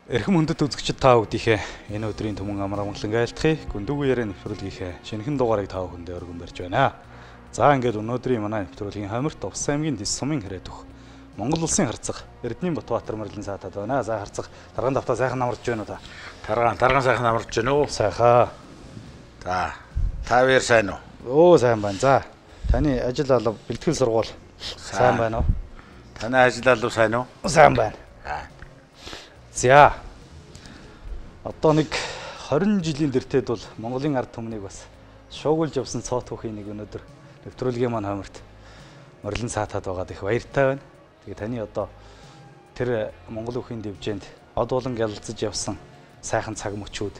Эрхэм хүндэт үзэгчид та бүдийнхээ энэ өдрийн түмэн амар амгалан айлтгая. Гүндүүгийн яриа нэвтрүүлгийнхээ шинэхэн дугаарыг та бүхэндээ өргөн барьж байна. За ингээд өнөөдрийн манай нэвтрүүлгийн хомирт Увс аймгийн Дэс сумын хэрэг Монгол улсын харцаг Эрдэнийн Батбаатар мөрлөн саатаад байна. За харцаг тарган давтаа сайхан намарч байна уу та? Тарган сайхан намарч байна уу? Сайхан. За та хоёр сайн уу? Өө сайн байна. За таны ажил алба бэлтгэл сургууль сайн байна уу? Таны ажил алба сайн уу? Сайн байна. За. Одоо нэг 20 жилийн дэртэд бол Монголын ард түмнийг бас шуугуулж явсан цоо түүхийн нэг өнөөдөр нэвтрүүлгийн маань хомирт морилон саатаад байгаад их баяртай байна. Тэгээ таны одоо тэр Монгол үхийн дэвжээнд од болон гялалзаж явсан сайхан цаг мөчүүд,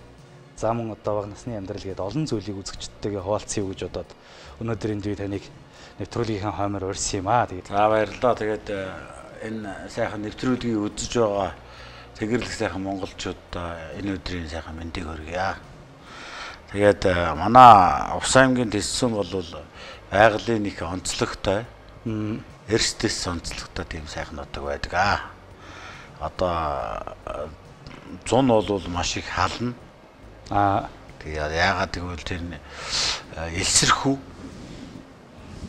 за мөн одоо бага насны амьдрал гээд олон зүйлийг үзэгчдтэйгээ хуваалцъя гэж бодоод өнөөдөр энд би таныг нэвтрүүлгийнхээ хоймоор урьсан юм аа. Тэгээд за баярлалаа. Тэгээд энэ сайхан нэвтрүүлгийг үзэж байгаа Тэгэрлэг сайхан монголчууд энэ өдрийн сайхан мэндийг хүргье. Тэгээд манай Увс аймгийн Тэссэн бол байгалийн их онцлогтой, эрс тэс онцлогтой тийм сайхан нутаг байдаг. Одоо зун бол маш их хална. Тэгээд яагаад гэвэл тэр элсэрхүү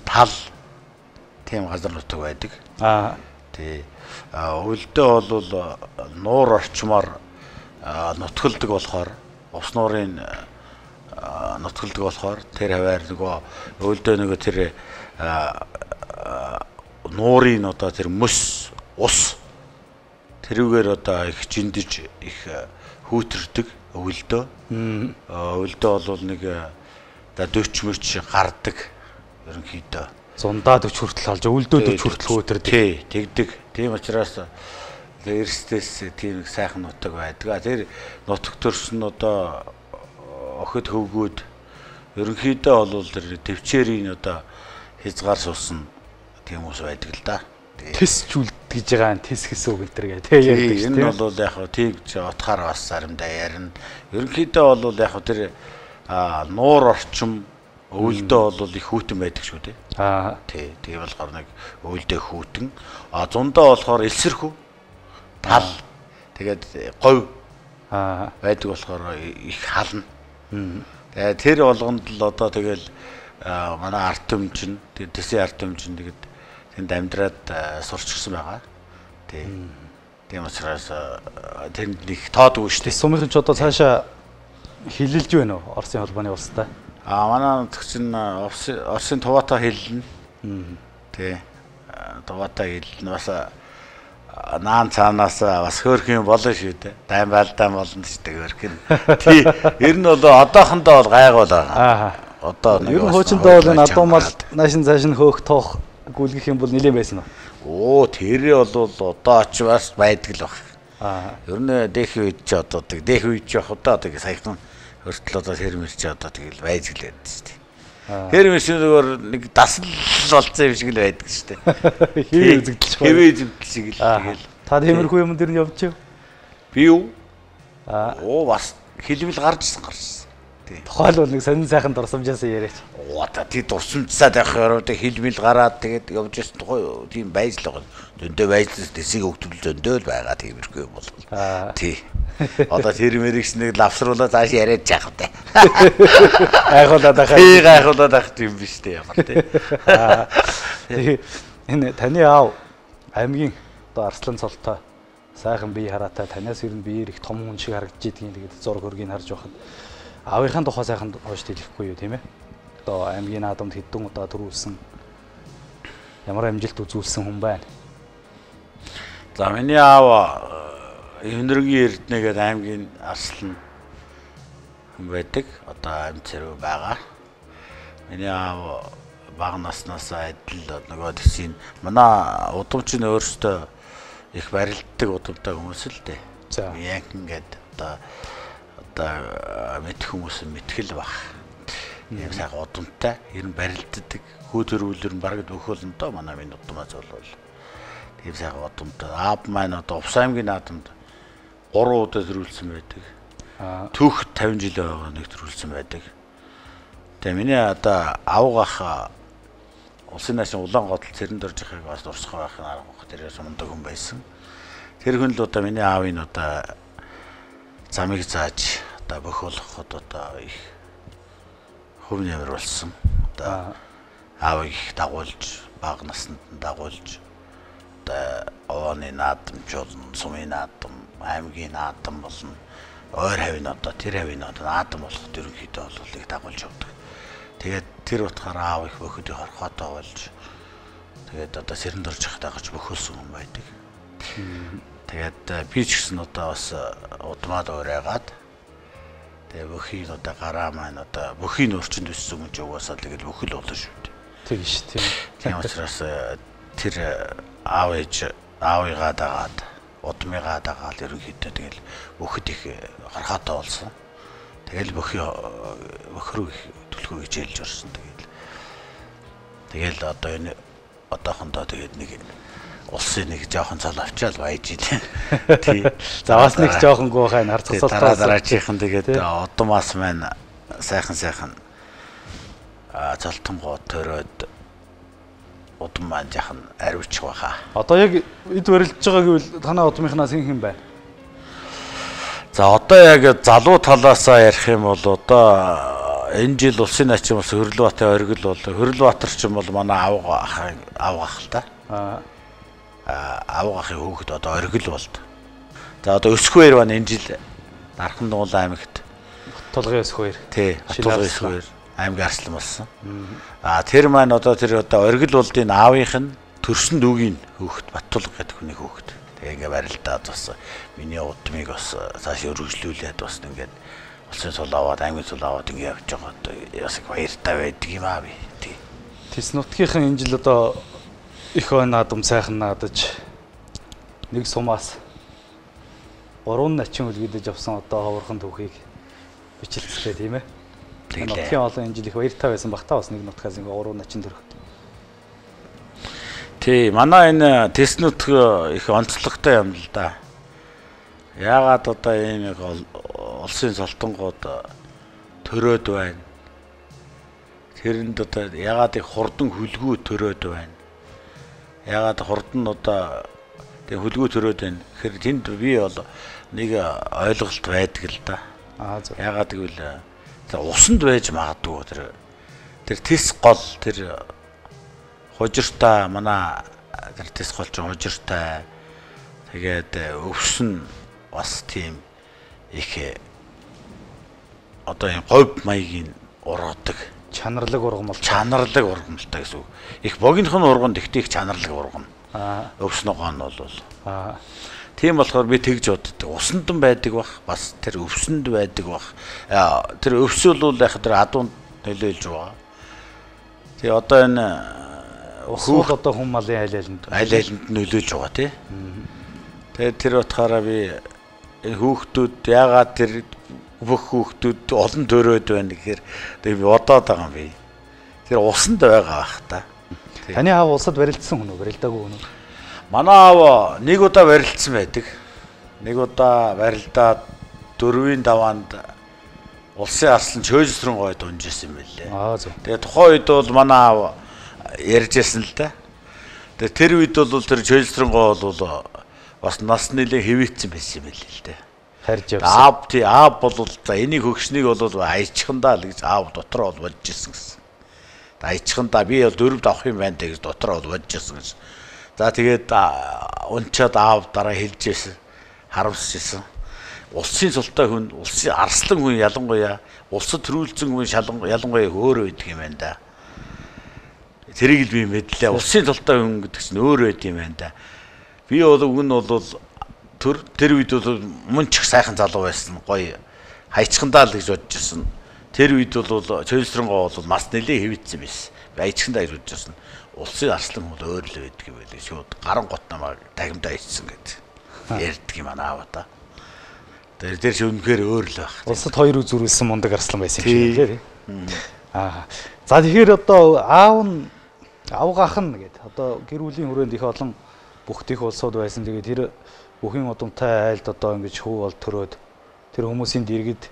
тал тийм газар нутаг байдаг. Тий. Өвөлдөө бол нуур орчмоор нутгалдаг болохоор ус нуурын нутгалдаг болохоор тэр хаваар нөгөө өвөлдөө нөгөө тэр нуурын одоо тэр мөс ус тэрүүгээр одоо их жиндэж их хүүтэрдэг өвөлдөө. Өвөлдөө бол нэг 40 мөч гардаг ерөнхийдөө. Зундаа 40 хүртэл олж өвөлдөө 40 хүртэл хүүтэрдэг. Тий, тэгдэг. Тийм учраас эрсдэс тийм их сайхан нутаг байдаг. Тэр нутаг төрсөн одоо охид хөвгүүд ерөнхийдөө бол тэр төвчээрийн одоо хязгаар суусан тийм ус байдаг л да. Тэсчүүлд гэж байгаа нь тэс гэсэн үг энэ төр гэ. Тэ ярьдаг шүү. Энэ бол яг хөө тийж утгаар бас заримдаа ярина. Ерөнхийдөө бол яг хөө тэр нуур орчим өвөлдөө бол их хүүтэн байдаг шүү дээ. Тий, тийм болохоор нэг өвөлдөө хүүтэн. Зундаа болохоор элсэрхүү тал тэгээд говь байдаг болохоор их хална. Тэгээд тэр болгонд л одоо тэгэл манай ард түмчин, тэгээд Тэсийн ард түмчин тэгээд тэнд амьдраад сурчсан байгаа. Тий. Тийм учраас тэнд их тоодгүй шүү дээ. Тэс сумын ч одоо цаашаа хилэлж байна уу Оросын холбооны улстай? Манай нутагч нь Оросын Туваата хэлнэ. Тий. Туваата хэлнэ. Бас наан цаанаас бас хөөрхөн болно шүү дээ. Дайн байлдаан болно шүү дээ хөөрхөн. Тий. Ер нь бол одоохондоо бол гайгүй байгаа. Одоо нэг ер нь хуучиндаа бол энэ адуумал наашин цааш нь хөөх тоох гүйлгэх юм бол нэлээд байсан уу? Оо тэр бол одоо ч бас байдаг л баг. Ер нь дэх үед ч одоо дэх үед ч явах удаа тэг саяхан өртөл одоо тэр мэр чи одоо тэгэл байж л байдаг шүү дээ. Тэр мэр чи зүгээр нэг дасал болсон юм шиг л байдаг шүү дээ. Хэвээ үзэгдэл шиг. Хэвээ үзэгдэл шиг л тэгэл. Та тиймэрхүү юм дэр нь явж юу? Би юу? Оо бас хэлбэл гарч ирсэн. Тий. Тухайлбал нэг сонин сайхан дурсамжаасаа яриач. Оо та тий дурсамжсаад явах ёроо тэг хэлбэл гараад тэгээд явж ирсэн тухай тийм байж л байгаа. Зөндөө байжлаас тэсийг өгтөл зөндөө л байгаа тиймэрхүү юм бол. Тий. Одоо тэр мэрэгс нэг лавсруулаад цааш яриад яах вэ? Гайхуулаад байх. Тий, гайхуулаад байх юм биш үү ямар тий. Тэгээ энэ таны аав аймгийн одоо Арслан цолтой сайхан бие хараатай танаас ер нь биеэр их том хүн шиг харагдаж идэгин тэгээд зураг хөргийг харж байхад аавынхаа тухай сайхан хойш дэлгэхгүй юу тийм ээ? Одоо аймгийн наадамд хэдэн удаа төрүүлсэн ямар амжилт үзүүлсэн хүн байна? За миний аав Эвнэргийн Эрдэнэ гэдэг аймгийн Арслан хүн байдаг. Одоо амьд цэрэг байгаа. Миний аав бага наснаас адил нөгөө тэсийн манай удамч нь өөрөөсөө их барилддаг удамтай хүмүүс л дээ. За. Янхан гэдэг одоо мэдэх хүмүүс мэтгэл баг. Ийм сайхан удамтай, ер нь барилддаг. Хүү төрүүлэр нь бараг бөхөлнө доо манай минь удамаас бол. Тийм сайхан удамтай. Аав маань одоо Увс аймгийн наадамд 3 удаа төрүүлсэн байдаг. Түүх 50 жил байгаа нэг төрүүлсэн байдаг. Тэгээ миний одоо авгах улсын наашин улаан годол цэрэн доржихыг бас дурсах байх арга байх. Тэрээс мундаг хүн байсан. Тэр хүн л одоо миний аавын одоо замыг зааж одоо бөх болгоход одоо их хөв нэмэр болсон. Одоо аавыг их дагуулж, бага наснд нь дагуулж одоо овооны наадамжуулна, сумын наадам, аймгийн наадам болно. Ойр хавийн одоо тэр хавийн одоо наадам болоход ерөнхийдөө бол их дагуулж явдаг. Тэгээд тэр утгаараа аав их бөхөдийг хорхоотой болж тэгээд одоо сэрэн дорж дагаж бөхөлсөн хүн байдаг. Тэгээд би ч гэсэн одоо бас удмаад урайгаад тэгээд бөхийг одоо гараа маань одоо бөхийн орчинд өссөн хүн ч угаасаа л тэгэл бөхөл болно шүү дээ. Тэг ш тийм. Тийм учраас тэр аав ээж аавыгаа дагаад удмыгаа дагаад ерөнхийдөө тэгэл бөхөд их хорхоотой болсон. Тэгэл бөхрөө их түлхүү хичээлж орсон. Тэгэл одоо энэ одоохондоо тэгээд нэг улсын нэг жоохон цол авчаал баяж ийлээ. Тий. За бас нэг жоохон гуйхай харцах цолтой. Дараа дараачихын тэгээд удмаас маань сайхан цолтонгоо төрөөд удам маань жахан ариучих байхаа. Одоо яг эд барилдж байгаа гэвэл танай удмынхнаас хэн хэн байна? За одоо яг залуу талаасаа ярих юм бол одоо энэ жил улсын начин бас Хөрлөбаатын оргил бол Хөрлөбаатар ч юм бол манай авга ах л та. Авга ахын хүүхэд одоо оргил болд. За одоо Өсгөн хоёр маань энэ жил Дархан Дугуй аймагт Батулгын Өсгөн хоёр. Тий, Батулгын Өсгөн хоёр аймгийн арслан болсон. Тэр маань одоо тэр одоо оргил болдын аавынх нь төрсөн дүүгийн хүүхэд Батулга гэдэг хүний хүүхэд. Тэгээ ингээ барилдаад бас миний удмыг бас цааш өргөжлүүлээд бас ингээд улсын сул аваад, аймгийн сул аваад ингэ явж байгаа одоо бас их баяртай байдаг юм аа би. Тий. Тэс нутгийнхан энэ жил одоо их ой наадам сайхан наадаж нэг сумаас 3 начин үлгийдэж авсан одоо ховорхон түүхийг бичлэлээ тийм ээ. Нутгийн олон энэ жил их баяртай байсан бах та бас нэг нутгаас ингээ 3 начин төрөх. Тий, манай энэ тэс нутг их онцлогтой юм л да. Яагаад одоо ийм их улсын цолтонгууд төрөөд байна? Тэрэнд одоо яагаад их хурдан хүлгүү төрөөд байна? Яагаад хурдан одоо тэг хүлгүү төрөөд байна? Тэгэхээр тэнд би бол нэг ойлголт байдаг л да. Яагаад гэвэл за усанд байж магадгүй тэр тэс гол тэр хужиртай манай тэр тэс гол чинь хужиртай тэгээд өвсөн бас тийм их одоо юм говь маягийн ургадаг чанарлаг ургамал гэсэн үг. Их богинохон урган тэгтээ их чанарлаг урган. Өвс ногоон нь бол. Тийм болохоор би тэгж боддог. Усандан байдаг бах, бас тэр өвсөнд байдаг бах. Тэр өвс бол яг тэр адуунд нөлөөлж байгаа. Тэгээ одоо энэ ус бол одоо хүн малын аль алинд нөлөөлж байгаа тий. Тэгээд тэр утгаараа би энэ хүүхдүүд яагаад тэр бүх хүүхдүүд олон төрөөд байна гэхээр тэг би бодоод байгаа юм би. Тэр усанд байгаа бах та. Таны аав улсад барилдсан хүн үү, барилдаагүй хүн үү? Манай аав нэг удаа барилдсан байдаг. Нэг удаа барилдаад дөрвийн даваанд улсын арслан чөөжсрэн гойд унжсэн юм байлээ. Тэгээ тухайн үед бол манай аав ярьж байсан л да. Тэгээ тэр үед бол тэр чөөжсрэн гой бол бас нас нэлээ хэвээцсэн байсан юм байлээ л дээ. Харж явсан. Аав тий аав бол за энийг хөгшнийг бол аячихандаа л гэж аав дотроо бол бодож ирсэн гэсэн. Аячихандаа би бол дөрөвд авах юм байна гэж дотроо бол бодож ирсэн гэж. За тэгээд унчаад аав дараа хэлж ирсэн. Харамсаж ирсэн. Улсын султай хүн, улсын арслан хүн ялангуяа улсад төрүүлсэн хүн ялангуяа өөр байдаг юм байна да. Тэрийг л би мэдлээ. Улсын султай хүн гэдэг чинь өөр байд юм байна да. Би бол уг нь бол тэр үед бол мөн ч их сайхан залуу байсан. Гоё хайчхандаа л гэж бодож ирсэн. Тэр үед бол чөлсрөнгөө бол нас нэлээ хэвэтсэн байсан. Би хайчхандаа гэж бодож ирсэн. Улсын арслан хүн өөр л байдаг юм байлээ. Шууд гаран гот намайг тагимдаа ичсэн гэд ярьдаг юм аав та. Тэр тэр шиг үнэхээр өөр л байх. Улсад хоёр үзүүрүүлсэн мундаг арслан байсан юм шиг лээ. За тэгэхээр одоо аав нь авгаах нь гэд одоо гэр бүлийн хүрээнд их олон бүх их улсууд байсан. Тэгээд тэр бүхэн удамтай айлд одоо ингэж хүү бол төрөөд тэр хүмүүсийн дэргэд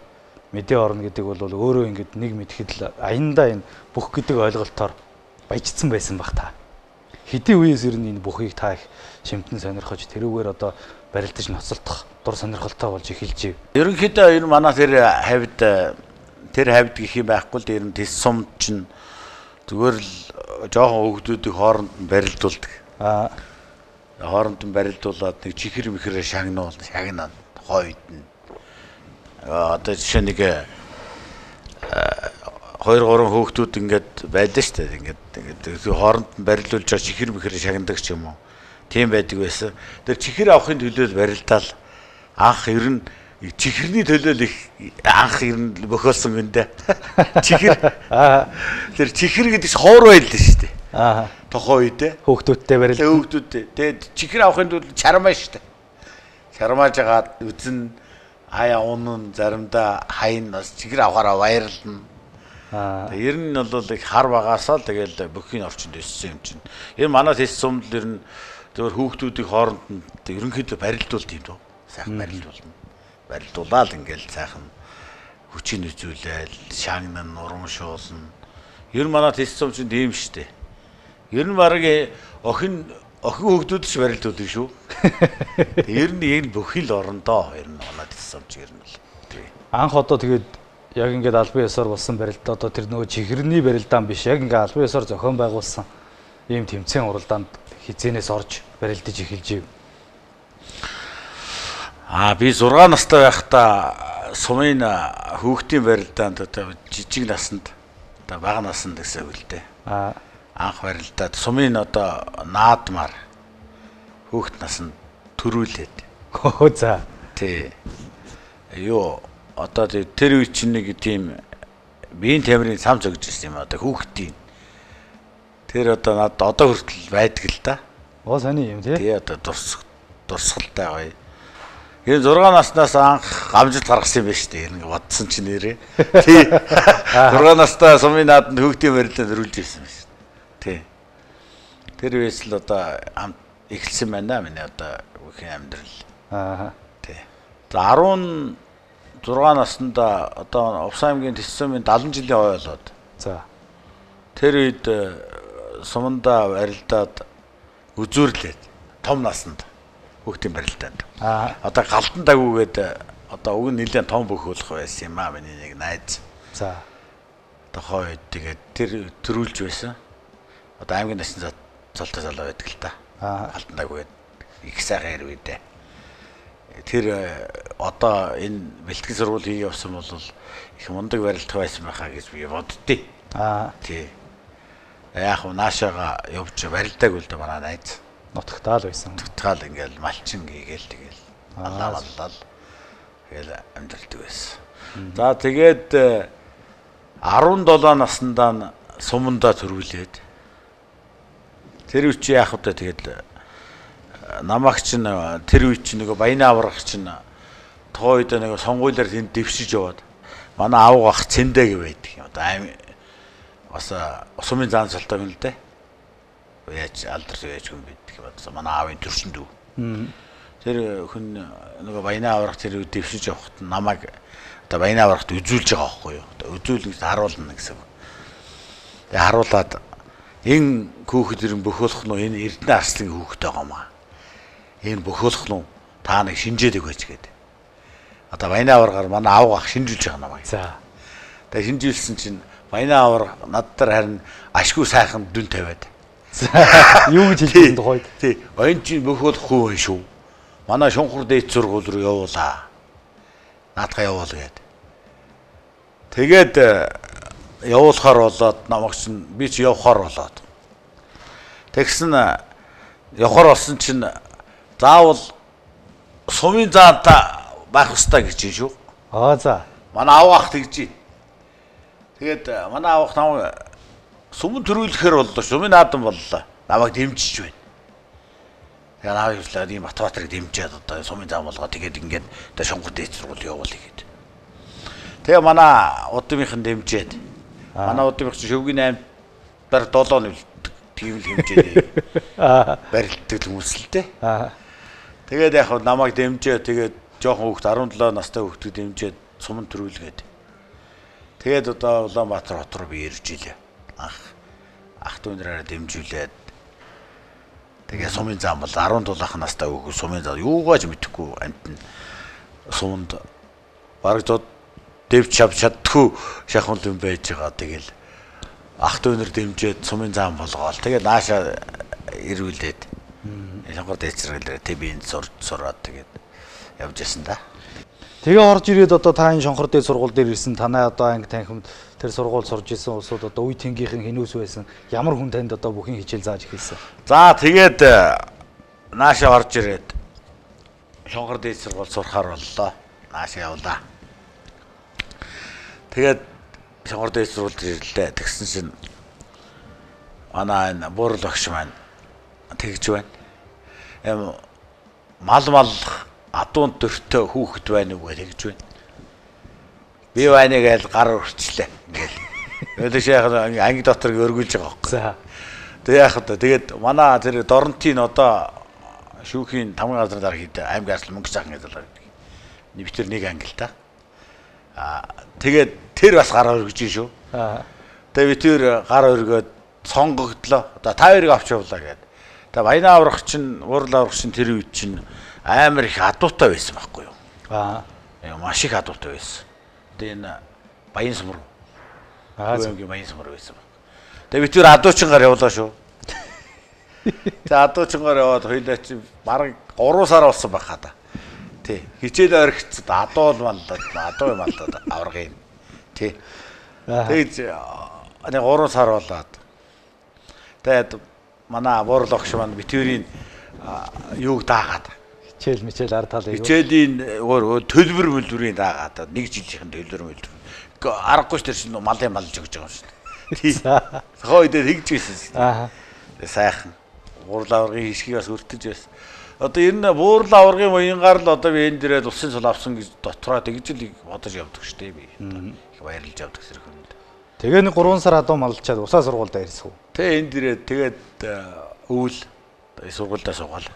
мэдээ орно гэдэг бол өөрөө ингэж нэг мэдэхэд л аяндаа энэ бүх гэдэг ойлголтоор баяжцсан байсан бах та. Хэдийн үеэс ер нь энэ бүхийг та их шимтэн сонирхож тэрүүгээр одоо барилдаж ноцолдох дур сонирхолтой болж эхэлж ив. Ерөнхийдөө ер нь манай тэр хавьд гэх юм байхгүй л ер нь тэс сум чинь зүгээр л жоохон хүүхдүүдийг хооронд нь барилдуулдаг. Хооронд нь барилдуулаад нэг чихэр мэхрээ шагнаа тухайн үед нь. Одоо жишээ нэг 2 3 хүүхдүүд ингээд байлаа шүү дээ. Ингээд хооронд нь барилдуулж байгаа чихэр мэхрээ шагнадаг ч юм уу. Тийм байдаг байсан. Тэр чихэр авахын төлөө барилдаал анх ер нь чихэрний төлөө л их анх ер нь бохиолсон юм дээ. Чихэр. Тэр чихэр гэдэг чинь хоор байлаа шүү дээ. Тухайн үед хүүхдүүдтэй барилдаа. Хүүхдүүдтэй. Тэгээд чихэр авахын тулд чармаа шүү дээ. Чармааж агаад үзэн хаяа унан заримдаа хайн бас чихэр авахаараа баярлна. Тэг ер нь бол их хар багаасаа л тэгэл бүхийн орчинд өссөн юм чинь. Ер нь манай тэс сумд ер нь зөвхөн хүүхдүүдийг хооронд нь ерөнхийдөө барилдуулт юм дөө. Сайхан барилдуулна. Барилдуулаад ингээл сайхан хүчин үзүүлээл, шагнан, урамшуулна. Ер нь манай тэс сум чинь тийм шүү дээ. Ер нь бараг охин хүүхдүүд ч барилдуулдаг шүү. Тэг ер нь энэ бүхий л орондоо ер нь манай тэс сум чинь ер нь бол. Тий. Анх одоо тэгээд яг ингээд албан ёсоор болсон барилдаа одоо тэр нөгөө чихэрний барилдаан биш яг ингээд албан ёсоор зохион байгуулсан ийм тэмцээн уралдаанд хизээнээс орж барилдаж эхэлж ив. Би 6 настай байхдаа сумын хүүхдийн барилдаанд одоо жижиг наснд одоо бага наснд гэсэн үг л дээ. Анх барилдаад сумын одоо наадмаар хүүхд наснд төрүүлээд. За. Тий. Юу одоо тэр үе чинь нэг тийм биеийн тамирын сам зөгж ирсэн юм одоо хүүхдийн. Тэр одоо надад одоо хүртэл байдаг л да. Оо сони юм тий. Тий одоо дурсгалтай гоё. Энэ 6 наснаас анх гамжилт гаргасан юм байна шүү дээ. Нэг бодсон чинь нэрээ. Тий. 6 настай сумын нааданд хүүхдийн барилдаанд өрүүлж ирсэн юм шүү дээ. Тий. Тэр үеэс л одоо эхэлсэн байна миний одоо бүхэн амьдрал. Тий. За 16 наснда одоо Увсан аймгийн Тэс сумын 70 жилийн ой болоод. За. Тэр үед сумандаа барилдаад үзүүрлээд том насанд хүүхдийн барилдаанд. Одоо галдан дагуугээд одоо уг нь нэлээд том бөхөөлөх байсан юм аа миний нэг найз. За. Тухайн үед тэгээд тэр төрүүлж байсан. Одоо аймгийн насны цолтой залуу байдаг л та. Галдан дагуугээд их сайхан хэрэг дээ. Тэр одоо энэ бэлтгэл сургууль хийе явсан бол их мундаг барилдах байсан байхаа гэж би боддتي. Тий. Яг наашаага явж барилдаагүй л да манай найз. Нутагтаал байсан. Нутагтаал ингээл малчин гээгээл тэгэл алаа маллал тэгэл амьдралдаг байсан. За тэгээд 17 наснда нь сумандаа төрүүлээд тэр үе чи яах вэ тэгэл намайг чинь тэр үе чинь нөгөө баяны аврах чинь тухайн үед нөгөө сонгуулиар тэнд дэвшиж яваад манай авга ах Цэндэ гэ байдаг. Одоо аим бас сумын заан цолтой юм л дээ. Яаж алдарч яаж хүн байдаг юм бодсон. Манай аавын төршин дүү. Тэр хүн нөгөө баяны аврах тэр үе дэвшиж явахад намайг одоо баяны аврахт үзүүлж байгаа байхгүй юу? Одоо үзүүлнэ гэж харуулна гэсэн. Тэгээ харуулад энэ хүүхэд ер нь бөхөөлөх нь энэ Эрдэнэ Арслан хүүхэд байгаа юм аа. Энэ бөхөөлөх нь та нэг шинжээд өгөөч гээд. Одоо баяны аваргаар манай авга ах шинжүүлж байгаа намайг. За. Тэгээ шинжүүлсэн чинь баяны авар над дээр харин ашгүй сайхан дүн тавиад. Юу гэж хэлсэн тухайд? Тий. Оюун чинь бөхөөлөх хүү юм шүү. Манай шунхар дээд сургууль руу явуулаа. Наадхаа явуул гээд. Тэгээд явуулахар болоод намайг чинь би чи явахар болоод. Тэгсэн явахар болсон чинь заавал сумын заантай байх ёстой гэж чинь шүү. За. Манай авга ах тэгж. Тэгээд манай авга ах намайг сумын төрүүлэхээр боллоо. Сумын наадам боллоо. Намайг дэмжиж байна. Тэгээд аав явлаа ийм Батбаатарыг дэмжиад одоо сумын зам болгоо тэгээд ингээд одоо шунгар дээд сургууль явуулъя гээд. Тэгээ манай удмынхан дэмжиад. Манай удмынх чинь шөвгийн 8 дараа 7 нөлдөг тийм л хэмжээний барилддаг хүмүүс л дээ. Тэгээд яг намайг дэмжээ тэгээд жоохон хүүхд 17 настай хүүхдийг дэмжиад сумын төрүүлгээд. Тэгээд одоо Улаанбаатар хот руу би ирж илээ. Анх ах дүү нараараа дэмжүүлээд Тэгээ сумын зам бол 17 настай хүүхэн сумын зам юугаа ч мэдэхгүй амтэн суманд бараг зод дэвч авч чаддгүй шахмал юм байж байгаа. Тэгэл ах дүүнер дэмжиж сумын зам болгоол. Тэгээ нааша ирүүлээд Шонхор дээд сургууль дээр би энд сураад тэгээд явж исэн да. Тэгээ орж ирээд одоо та энэ Шонхор дээд сургууль дээр ирсэн танай одоо анги танхимд тэр сургууль сурж исэн улсууд одоо үе тэнгийнхэн хинүүс байсан ямар хүн танд одоо бүхэн хичээл зааж эхэлсэн? За тэгээд нааша орж ирээд Шонхор дээд сургууль сурахаар боллоо. Нааша явлаа. Тэгээд Шонхор дээд сургуульд ирлээ. Тэгсэн чинь манай энэ буурал багш маань тэгж байна. Эм мал адуун дөртөө хүүхэд байна уу гэж тэгж байна. Би байна гээл гар өрчлээ. Ингээл. Өөлөш яах вэ? Анги дотор өргүүлж байгаа байхгүй. За. Тэг яах вэ? Тэгээд манай тэр Доронтын одоо шүүхийн тамгын газрын дараа хийдэг аймгийн арслан мөнгө цаахан гэж залгаа гэдэг. Бид тэр нэг анги л та. Аа тэгээд тэр бас гар өргөж шүү. Аа. Тэгээд би тэр гар өргөөд сонгогдлоо. Одоо та хоёрыг авч явлаа гээд. Тэгээд баян аврах чинь, уурал аврах чинь тэр үед чинь амар их адуутай байсан байхгүй юу? Аа. Маш их адуутай байсан. Одоо энэ баян сумар. Аа. Аймгийн баян сумар байсан баг. Тэгээ би тэр адуучингаар явлаа шүү. Тэгээ адуучингаар яваад хоёлаа чи бараг 3 сар болсон байх хаа да. Тий. Хичээл орхицод адуул маллаад, адуу маллаад авраг юм. Тий. Тэгж нэг 3 сар болоод. Тэгээд манай буурал огш маань битүүрийн юуг даагаад хичээл мичээл ар талыг хичээлийн өөр төлбөр мөлбөрийн даагаад нэг жилийнхэн төлбөр мөлбөр аргагүй ш тэр чинь малын малж өгч байгаа юм шин. Тий. Тухайн үед тэгж байсан. Аа. Сайхан буурал аваргын хишгийг бас өртөж байсан. Одоо ер нь буурал аваргын уянгаар л одоо би энэ дээрээ улсын цул авсан гэж дотроо тэгж л бодож явдаг штэ би. Их баярлж явдаг зэрэг хүнд. Тэгээ нэг 3 сар адуу малчаад усаа сургуульдаа ирсэн үү? Тэ энэ дээрээ тэгээд өвөл сургуульдаа суугаал.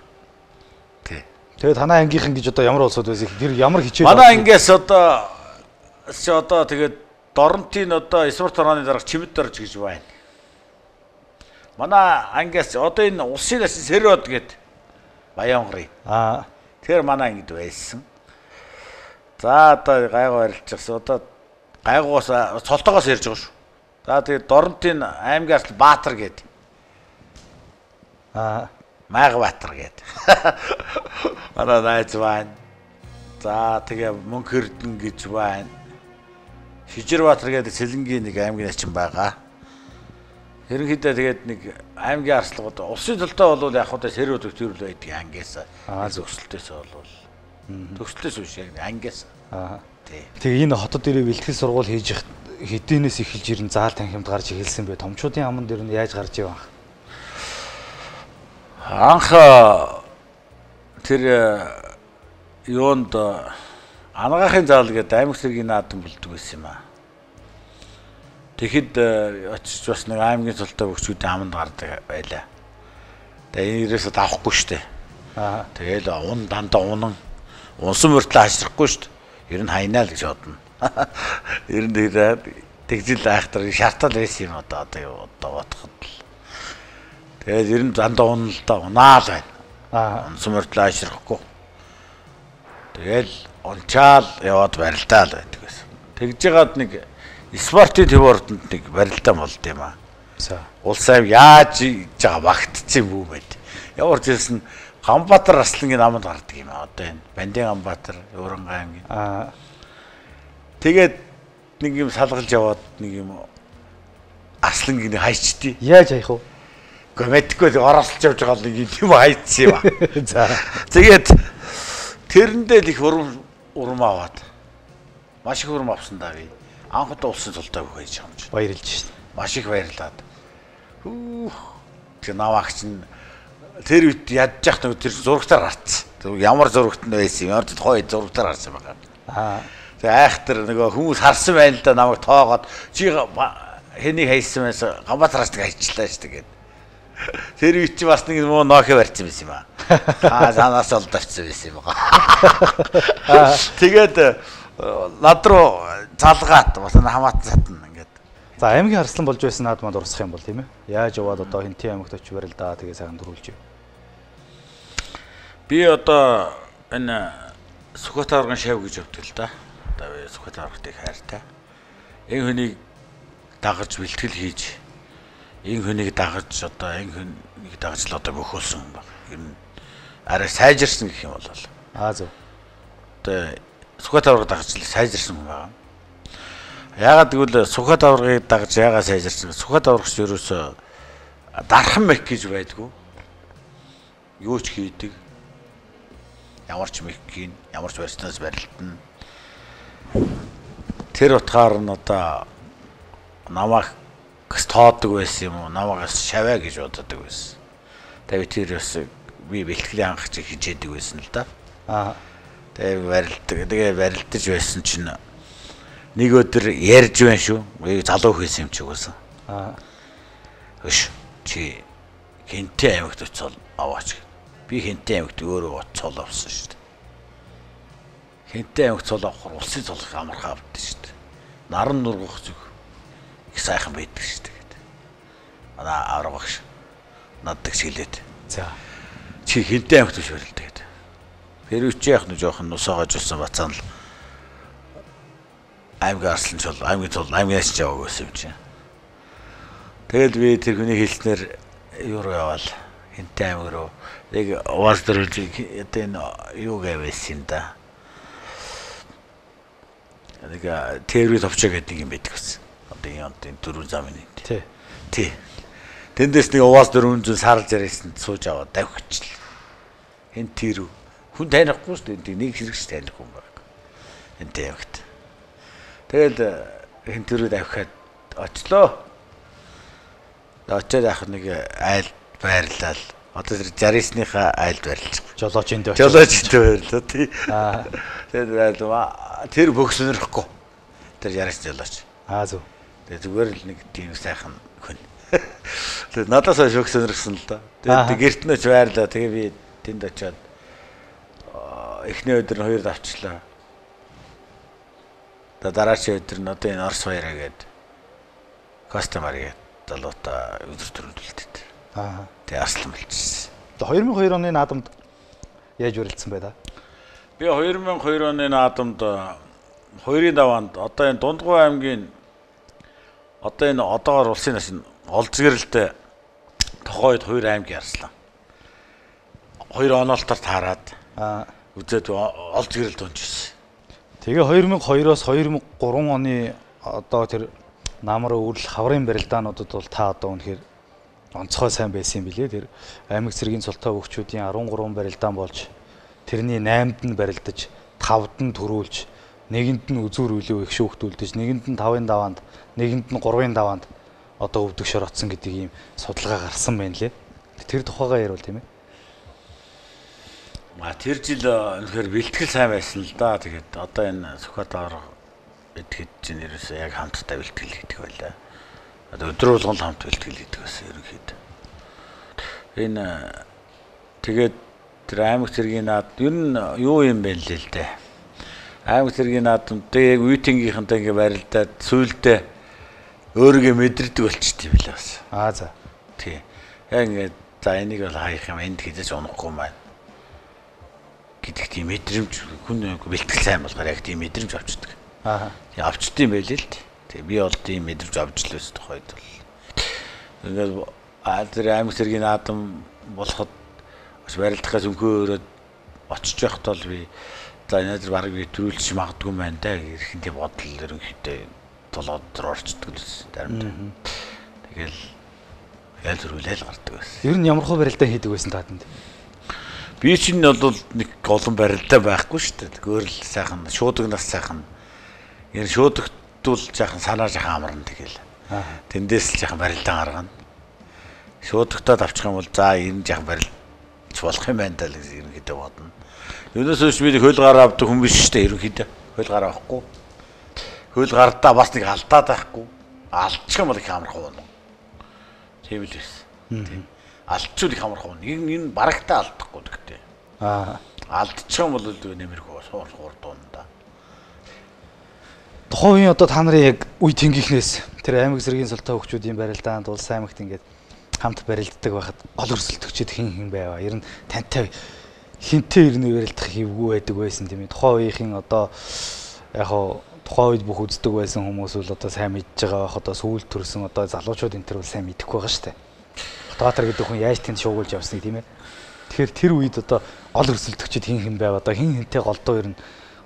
Тий. Тэгээ танай ангийнхан гэж одоо ямар улсууд байсан? Тэр ямар хичээл? Манай ангиас одоо чи одоо тэгээд Доронтын одоо спорт орооны дарга Чимэд дорж гэж байна. Манай ангиас одоо энэ улсын дасан Сэрод гээд Баянгарын. Аа. Тэр манай ангид байсан. За одоо гайгүй арилжчихсан. Одоо гайгуус цолтоогоос ярьж байгаа шүү. За тэгээд Доронтын аймгийн арслан Баатар гээд. Аа. Майгбаатар гээд. Манай найз байна. За тэгээ Мөнх Эрдэнэ гэж байна. Шижирбаатар гэдэг Сэлэнгийн нэг аймгийн начин байгаа. Ерөнхийдөө тэгээд нэг аймгийн арслангууд улсын төлтөө бол яг хөө сэрүүд төрөл байдаг ангиас. Аа төгсөлтөөс бол төгсөлтөөс биш яг ангиас. Аа. Тий. Тэгээ энэ хотод ирээ бэлтгэл сургууль хийж хэдийнээс эхэлж ирэн заал танхимд гарч эхэлсэн бэ? Томчуудын аман дээр нь яаж гарч ив анх? Анх тэр юунд Ангаахын заал гэдэг аймаг цэргийн наадам болдог байсан юм аа. Тэгэхэд очиж бас нэг аймгийн цолтой бөгчүүдийн аманд гардаг байлаа. Тэгээ энэ ерөөсөө давахгүй штэ. Аа. Тэгээл ун дандаа унан унсан мөртлөө хашрахгүй штэ. Ер нь хайнаа л гэж бодно. Ер нь тэгжил айхтар шартал байсан юм одоо одоо бодоход л. Тэгээд ер нь дандаа унал да унаа л байна. Аа. Унсан мөртлөө хашрахгүй. Тэгээл унчаал яваад барилдаа л байдаг байсан. Тэгж жагаад нэг спортын төв ордонд нэг барилдаа болд юм аа. За. Улс айм яаж хийж байгаа багтцсан юм бүү мэд. Ямар ч хэлсэн Ганбаатар Арслангийн намд гардаг юм аа. Одоо энэ Бандын Ганбаатар, Уранга аймгийн. Аа. Тэгээд нэг юм салгалж яваад нэг юм Арслангийн хайчдээ. Яаж хайх вэ? Гэхдээ мэдгүй ороосолж явж байгаа нэг юм хайцсан юм аа. За. Тэгээд тэрэндээ л их урам аваад маш их урам авсан даа би. Анх удаа улсын цолтой хөх хийж байгаа юм чинь. Баярлж шин. Маш их баярлаад. Хүүх. Тэр наваагч нь тэр үед ядж яах нэг тэр зурагтаар гарцсан. Ямар зурагт нь байсан юм. Ямар ч тухайн үед зурагтаар гарсан байгаа. Аа. Тэгээ айхтар нөгөө хүмүүс харсан байна л да намайг тоогоод чи хэнийг хайсан байсан Ганбаатараас тэг хайчлаа шүү дээ гээд. Тэр үед чи бас нэг муу нохи барьсан байсан юм аа. Аа санаас олд авчихсан байсан юм аа. Тэгээд над руу залгаад бас хамаатан сатна ингээд. За аймгийн арслан болж байсан наадманд урсах юм бол тийм ээ. Яаж яваад одоо Хинтийн аймагт очиж барилдаа тэгээ сайхан дөрүүлж. Би одоо энэ Сүхбаатар аваргын шав гэж явдаг л да. Одоо би Сүхбаатар аваргыг хайртай. Энэ хүнийг дагаж бэлтгэл хийж, энэ хүнийг дагаж одоо энэ хүнийг дагаж л одоо бөхөөсөн юм байна. Ер нь арай сайжирсан гэх юм бол. Аа зөв. Одоо Сүхбаатар аварга дагаж л сайжирсан хүн байгаа. Яагаад гэвэл Сүхбаатар аваргыг дагаж яагаад сайжирсан? Сүхбаатар аваргач ерөөсөө дархан мэх гэж байдгүй. Юу ч хийдэг. Ямар ч мэх хийн, ямар ч барьснаас барилдана. Тэр утгаар нь одоо намайг тоодог байсан юм уу? Намайг шаваа гэж боддог байсан. Тэгээ тэр бас би бэлтгэлийн хангах хичээдэг байсан л да. Аа. Тэгээ барилдаг. Тэгээ барилдаж байсан чинь нэг өдөр ярьж байна шүү. Залуу хийсэн юм чиг байсан. Аа. Хөш чи Хэнтэй аймагт очиод аваач гэх. Би Хэнтэй аймагт өөрөө цол авсан шүү дээ. Хэнтэй аймагт цол авахар улсын цол их амархан авдсан шүү дээ. Наран нургах зүг их сайхан байдаг шүү дээ гэдэг. Манай авраг багш наддаг шилээд. За. Чи Хэнтэй аймагт биш барилдаа гэдэг. Тэр үчи яах нь жоохон нусаагаж болсон бацаан л аймгийн арслан чул, аймгийн цол, аймгийн ач яваг байсан юм чинь. Тэгэл би тэр хүний хэлснээр юу руу яваал Хэнтэй аймаг руу. Яг уаз дөрвөлж одоо энэ юу гэвэсэн юм да. Нэг тэрвээ товчоо гэдэг юм байдаг гэсэн. Одоо энэ дөрвөн замын энд. Тий. Тий. Тэндээс нэг уаз 400 сарж яриасан сууж аваад давхичлаа. Хин тэрв. Хүн танихгүй шүү дээ. Нэг хэрэгч таних хүн баг. Хэнтэй аймагт. Тэгэл хин тэрвээ давхиад очлоо. Очоод яах нэг айл байрлал. Одоо тэр 69-ийнхаа айлд байрлаж байгаа. Жолооч энд очиж. Жолооч энд байрлаа тий. Аа. Тэгээд байрлаа. Тэр бүх сонирхгүй. Тэр 69 жолооч. Аа зөв. Тэгээд зүгээр л нэг тийм сайхан хүн. Тэгээд надаас хойш бүх сонирхсан л да. Тэгээд гэрт нь очиж байрлаа. Тэгээ би тэнд очиод эхний өдөр нь хоёрд авчлаа. Тэгээд дараачийн өдөр нь одоо энэ Орос баяраа гээд Костомар гээд залуутай өдөр төрөлдөлдөд. Аа. Тэгээ арслан болчихсон. 2002 оны наадамд яаж үрэлдсэн бай да? Би 2002 оны наадамд хоёрын даваанд одоо энэ Дундгуй аймгийн одоо энэ одоогоор улсын нас олзгэрэлтэй тохойд хоёр аймгийн арслан. Хоёр оноолтоор таарад үзээд олзгэрэлд унжсэн. Тэгээ 2002-оос 2003 оны одоо тэр намар өвөрл хаврын барилдаануудад бол та одоо үнэхээр онцгой сайн байсан юм билээ. Тэр аймаг цэргийн цолтой хөгчүүдийн 13 барилдаан болж тэрний 8-д нь барилдаж, 5-д нь төрүүлж, нэгэнд нь үзүүр үлээ их шүүхт үлдэж, нэгэнд нь 5-ын даваанд, нэгэнд нь 3-ын даваанд одоо өвдөг шор оцсон гэдэг ийм судалгаа гарсан байна лээ. Тэр тухайгаа ярил тийм ээ. А тэр жил үнэхээр бэлтгэл сайн байсан л да. Тэгээд одоо энэ Сүхбаатар идэхэд чинь ерөөсөө яг хамтдаа бэлтгэл хийдэг байлаа. Одоо өдөр болгон л хамт бэлтгэл хийдэг байсан ерөнхийдөө. Энэ тэгээд тэр аймаг цэргийн наад ер нь юу юм бэ л л дээ. Аймаг цэргийн наадам тэгээ яг үеийнхэнтэй ингээ барилдаад сүүлдээ өөрийгөө мэдрдэг болчт юм билээ бас. Аа за. Тий. Яг ингээ за энийг бол хаях юм энд хэзээ ч унахгүй маань гэдэг тийм мэдрэмж хүн бэлтгэл сайн болохоор яг тийм мэдрэмж авчдаг. Аа. Тэг авчд юм байл л дээ. Тэг би бол тийм мэдрэмж авч л байсан тухайд бол. Ингээд тэр аймаг цэргийн наадам болоход бас барилдахаас өнхөө өрөөд очиж байхад бол би за энэ тэр бараг би төрүүлж магадгүй юм байна да гэх тийм бодол ерөнхийдөө толгой дээр орчдөг л байсан заримдаа. Тэгэл ял зөрүүлээл гардаг байсан. Ер нь ямар хөө барилдаа хийдэг байсан таатанд? Би чинь бол нэг олон барилдаа байхгүй шүү дээ. Өөр л сайхан шуудагнаас сайхан. Энэ шуудагтул сайхан санаа жахан амарна тэгэл. Тэндээс л жахан барилдаа гаргана. Шуудагтаад авчих юм бол за энэ жахан барилж болох юм байна даа л гэж ерөнхийдөө бодно. Юунаас өш би хөл гараа авдаг хүн биш шүү дээ ерөнхийдөө. Хөл гараа авахгүй. Хөл гардаа бас нэг алдаад байхгүй. Алдчих юм бол их амархан унаа. Тийм л байсан. Тийм. Алдчихвал их амархан унаа. Энэ барагтаа алдахгүй гэхдээ. Аа. Алдчих юм бол нэмэрхүү суур суур дуунда. Тухайн үеийн одоо та нарын яг үе тэнгийнхнээс тэр аймаг зэргийн султай хөгчүүдийн барилдаанд улс аймагт ингээд хамт барилддаг байхад гол өрсөлдөгчд хэн хэн байваа? Ер нь тантай хинтээ ер нь ярилцах хэвгүй байдаг байсан тийм ээ. Тухайн үеийн одоо яг хоо тухайн үед бүх үздэг байсан хүмүүс бол одоо сайн мэдж байгаа байх. Одоо сүүлд төрсэн одоо залуучууд энэ төр бол сайн мэдэхгүй байгаа шүү дээ. Батбаатар гэдэг хүн яаж тэнд шуугуулж явсныг тийм ээ. Тэгэхээр тэр үед одоо гол өрсөлдөгчд хин хэн байв, одоо хин хинтэй голдуу ер нь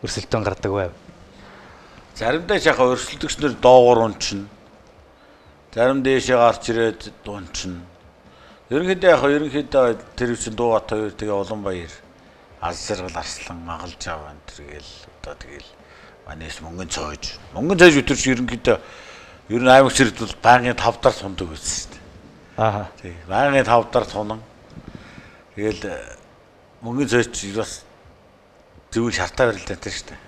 өрсөлдөөн гардаг байв. Заримдаа ч яхаа өрсөлдөгч нар доогуур унчна. Зарим дээшээ гарч ирээд дунчна. Ерөнхийдөө яг ерөнхийдөө тэр чинь Дуугат хоёр тэгээ Улаанбаяр аз жаргал арслан агалж аваа энэ төр гээл одоо тэгэл манайс мөнгөн цоож. Мөнгөн цоож өтөрч ерөнхийдөө ер нь аймаг зэрэгт бол байнгын 5 дараа сундаг байсан шүү дээ. Аа. Тий. Байнгын 5 дараа сунан. Тэгэл мөнгөн цоож бас зөвхөн шартаа барилдаантай шүү дээ.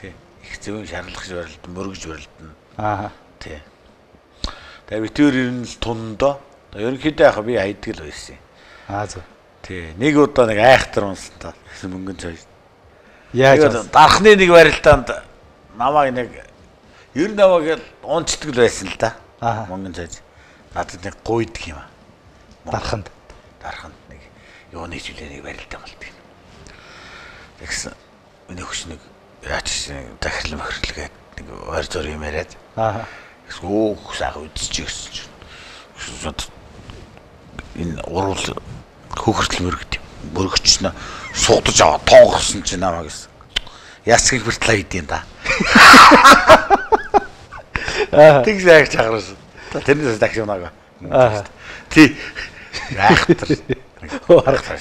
Тий. Их зөвхөн шарлах барилдан, мөргөж барилдан. Аа. Тий. Тэгээ битүүр ер нь л тундоо. Ерөнхийдөө яг би хайдаг л байсан. Аа зөв. Тий. Нэг удаа нэг айхтар унсан та. Гэсэн мөнгөн цоож. Яаж дархны нэг барилдаанд намайг нэг ер нь намайг унцдаг л байсан л да. Мөнгөн цоож. Надад нэг гуйдаг юм аа. Дарханд. Дарханд нэг юуны жилээ нэг барилдаан болдог. Тэгсэн миний хөш нэг яаж нэг захирал мөхрлгээд нэг ойр зур юм яриад. Аа. Өөх сайхан үзчих гэсэн чинь. Энэ уруул хөхөртөл мөрөгд юм. Мөрөгчнө суудаж аваа тоогорсон чинь намайг гэсэн. Ясгийг хүртэл хийдэм да. Аа. Тэг сайх чагарсан. Тэрнээс дахиж унаагаа. Аа. Тий. Айхтар. Арга.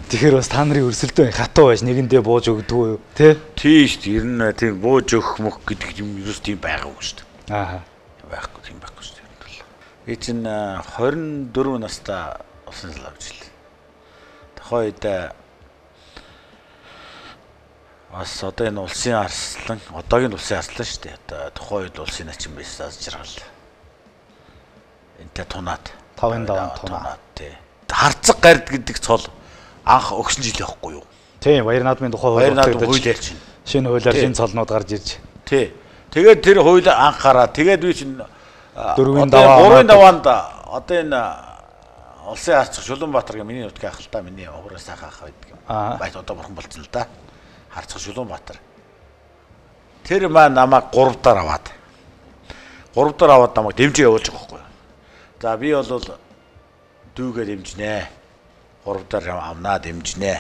Тэгэхээр бас та нарын өрсөлдөөн хатуу байж нэгэндээ бууж өгдөггүй юу? Тэ? Тий шүү дээ. Ер нь тийм бууж өгөх мөх гэдэг юм ерөөс тийм байгаагүй шүү дээ. Аа. Байхгүй тийм байхгүй шүү дээ. Би чинь 24 настай усан зал авч ирлээ. Тухайн үед бас одоо энэ улсын арслан, одоогийн улсын арслан шүү дээ. Одоо тухайн үед улсын начин байсан аз жаргал. Энтэй тунаад 5-ын даван тунаад тий. Харцаг гард гэдэг цол анх өгсөн жил явахгүй юу? Тийм, Баяр наадмын тухай хууль Баяр наадмын хуулиар чинь. Шинэ хуулиар шинэ цолнууд гарч ирж. Тий. Тэгээд тэр хууль анх гараа. Тэгээд би чинь 4-ийн даваа 3-ын даваанд одоо энэ улсын арцах Шулуунбаатар гэх миний нутгийн ах л та миний хураа сайхан ах байдаг юм. Баят одоо бурхан болсон л да. Харцах Шулуунбаатар. Тэр маань намайг 3 дараа аваад. 3 дараа аваад намайг дэмжиж явуулж байгаа байхгүй юу? За би бол дүүгээ дэмжинэ. 3 дараа авнаа дэмжинэ.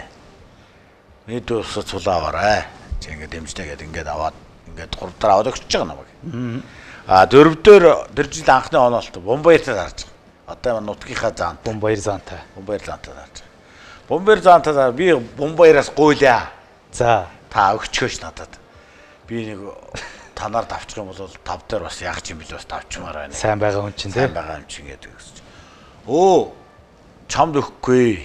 Миний дүү усаа цулаа аваарай. Чи ингээд дэмжинэ гэдэг ингээд аваад ингээд 3 дараа аваад өгч байгаа намайг. А 4 дээр тэр жил анхны оноолт Бумбаяртай дарж байгаа. Одоо нутгийнхаа заант Бумбаяр заантай. Бумбаяр заантай дарж байгаа. Бумбаяр заантай би Бумбаяраас гуйлаа. За та өгчөөш надад. Би нэг танаар давчих юм бол 5 дээр бас яах юм бэл бас давчмаар байна. Сайн байгаа хүн чинь тийм. Сайн байгаа юм чинь гэдэг гэсэн чинь. Өө чамд өгөхгүй.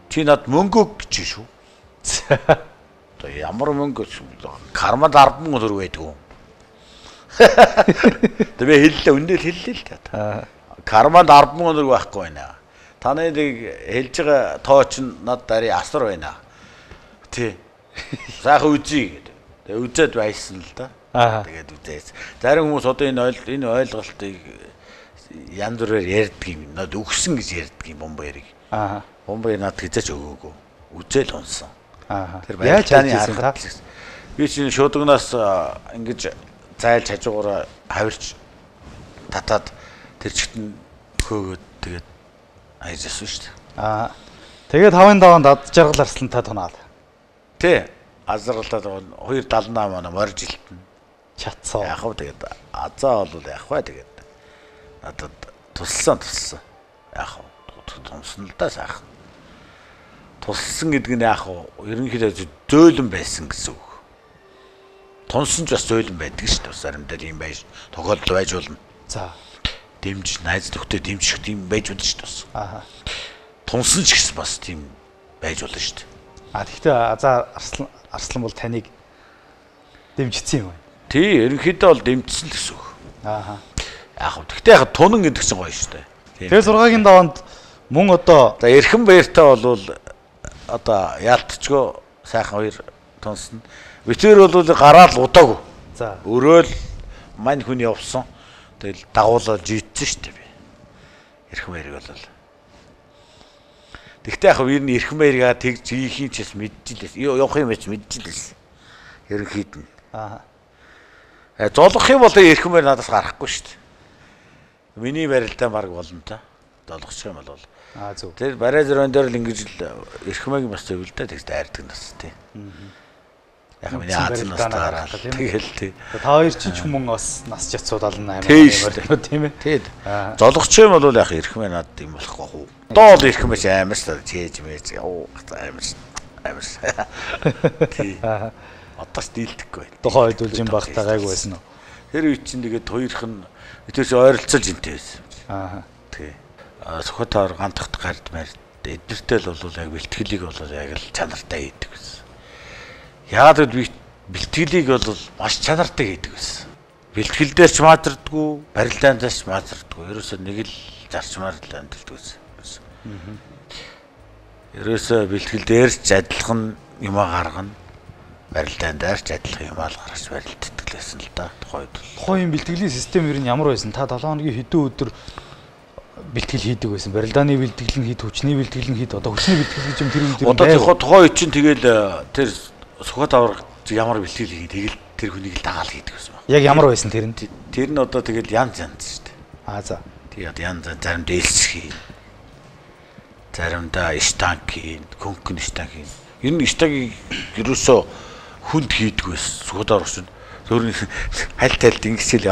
Чи над мөнгө өг гэж шүү. Одоо ямар мөнгө карманд 10,000 төгрөг байдаг юм. Тэгээ хэллээ, үнэндээ хэллээ л та. Карманд 10,000 төгрөг байхгүй байна. Таны нэг хэлж байгаа тоо чинь над дарыг асар байна. Тий. Сайхан үзье гэдэг. Тэгээ үзээд байсан л да. Тэгээд үзээс. Зарим хүмүүс одоо энэ ойлголтыг янз бүрээр ярьдаг юм. Над өгсөн гэж ярьдаг юм Бумбаярыг. Аа. Бумбаяр над хизээч өгөөгүй. Үзэл унсан. Аа. Тэр яаж хийсэн та? Би чинь шуудагнаас ингэж зайлж хажуугаараа хавирч татаад тэр чигт нь хөөгөөд тэгээд аяжсэн шүү дээ. Аа. Тэгээд 5-ын даваанд ад жаргал арслантай тунаад. Тий. Аз жаргалтай 278 оноо морж илтэн. Чатсан. Яг хав тэгээд азаа бол яг бай тэгээд надад тусалсан. Яг хав тунсан л да сайхан. Тусалсан гэдэг нь яг хав ерөнхийдөө зөөлөн байсан гэсэн үг. Тунсан ч бас зөөлөн байдаг шүү дээ. Заримдаа тийм байж тохиолдол байж болно. За. Дэмж найз нөхдөд дэмжих тийм байж болно шүү дээ бас. Аа. Тунсан ч гэсэн бас тийм байж болно шүү дээ. А тэгвэл азаа арслан бол таныг дэмжсэн юм байна. Тий, ерөнхийдөө бол дэмжсэн л гэсэн үг. Аа. Яг хав. Тэгтээ яг тунан гэдэг чинь гоё шүү дээ. Тэгээ 6-гийн даваанд мөн одоо за Эрхэн баяртай бол одоо яалтчгүй сайхан хоёр тунсан. Битэр бол гараал удаагүй. За. Өрөөл мань хүн явсан. Тэгэл дагуулаад жийдсэн шүү дээ би. Эрхэн баярыг бол. Тэгтээ яг ер нь эрхмээргээ тэгж хийхин ч бас мэдчихлээ. Явах юм байж мэдчихлээ. Ерөнхийд нь. Аа. Золгох юм бол эрхмээр надаас гарахгүй шүү дээ. Миний барилдаа баг болно та. Золгочих юм бол. Аа зөв. Тэр барай зөрөн дээр л ингэж л эрхмээг бас зөв л дээ. Тэгж дайрдаг нас тий. Яг миний Аз нас гараад тэгэл тий. Та хоёр чинь ч мөн бас нас жацууд 78 амар тийм ээ. Тий. Золгочих юм бол яг эрхмээ над юм болохгүй хүү. Одоо бол эрхмээ чи амар шүү дээ. Чээж мэж яа амар амар. Тий. Одоо ч дийлдэхгүй байна. Тухайн үед үлжин багтаа гайгүй байсан уу? Тэр үед чинь тэгээд хоёрх нь тэр чинь ойролцоол жинтэй байсан. Аа. Тий. Сүхбаатар гантахт гард мард эднэртэй л бол яг бэлтгэлийг бол яг л чанартай хийдэг байсан. Яагаад гэвэл би бэлтгэлийг бол маш чанартай хийдэг байсан. Бэлтгэл дээр ч маазардгүй, барилдаан дээр ч маазардгүй. Ерөөсөө нэг л зарчмаар л амьддаг байсан. Ерөөсөө бэлтгэл дээр ч адилхан юмаа гаргана. Барилдаан дээр ч адилхан юмаа л гаргаж барилддаг л байсан л да. Тухайн үед. Тухайн бэлтгэлийн систем ер нь ямар байсан? Та 7 хоногийн хэдэн өдөр бэлтгэл хийдэг байсан? Барилдааны бэлтгэл нь хэд, хүчний бэлтгэл нь хэд? Одоо хүчний бэлтгэл гэж юм тэр үед ер нь одоо тухайн үед чинь тэгэл тэр Сүхбаатар ямар бэлтгэл хийх тэгэл тэр хүнийг л дагаал хийдэг байсан баг. Яг ямар байсан тэр нь? Тэр нь одоо тэгэл янз янз шүү дээ. Аа за. Тий одоо янз янз заримдаа элсэх хийн. Заримдаа штанг хийн, көнкөн штанг хийн. Ер нь штангийг ерөөсөө хүнд хийдэг байсан. Сүхбаатар чинь зөвхөн хальт хальт ингэсэл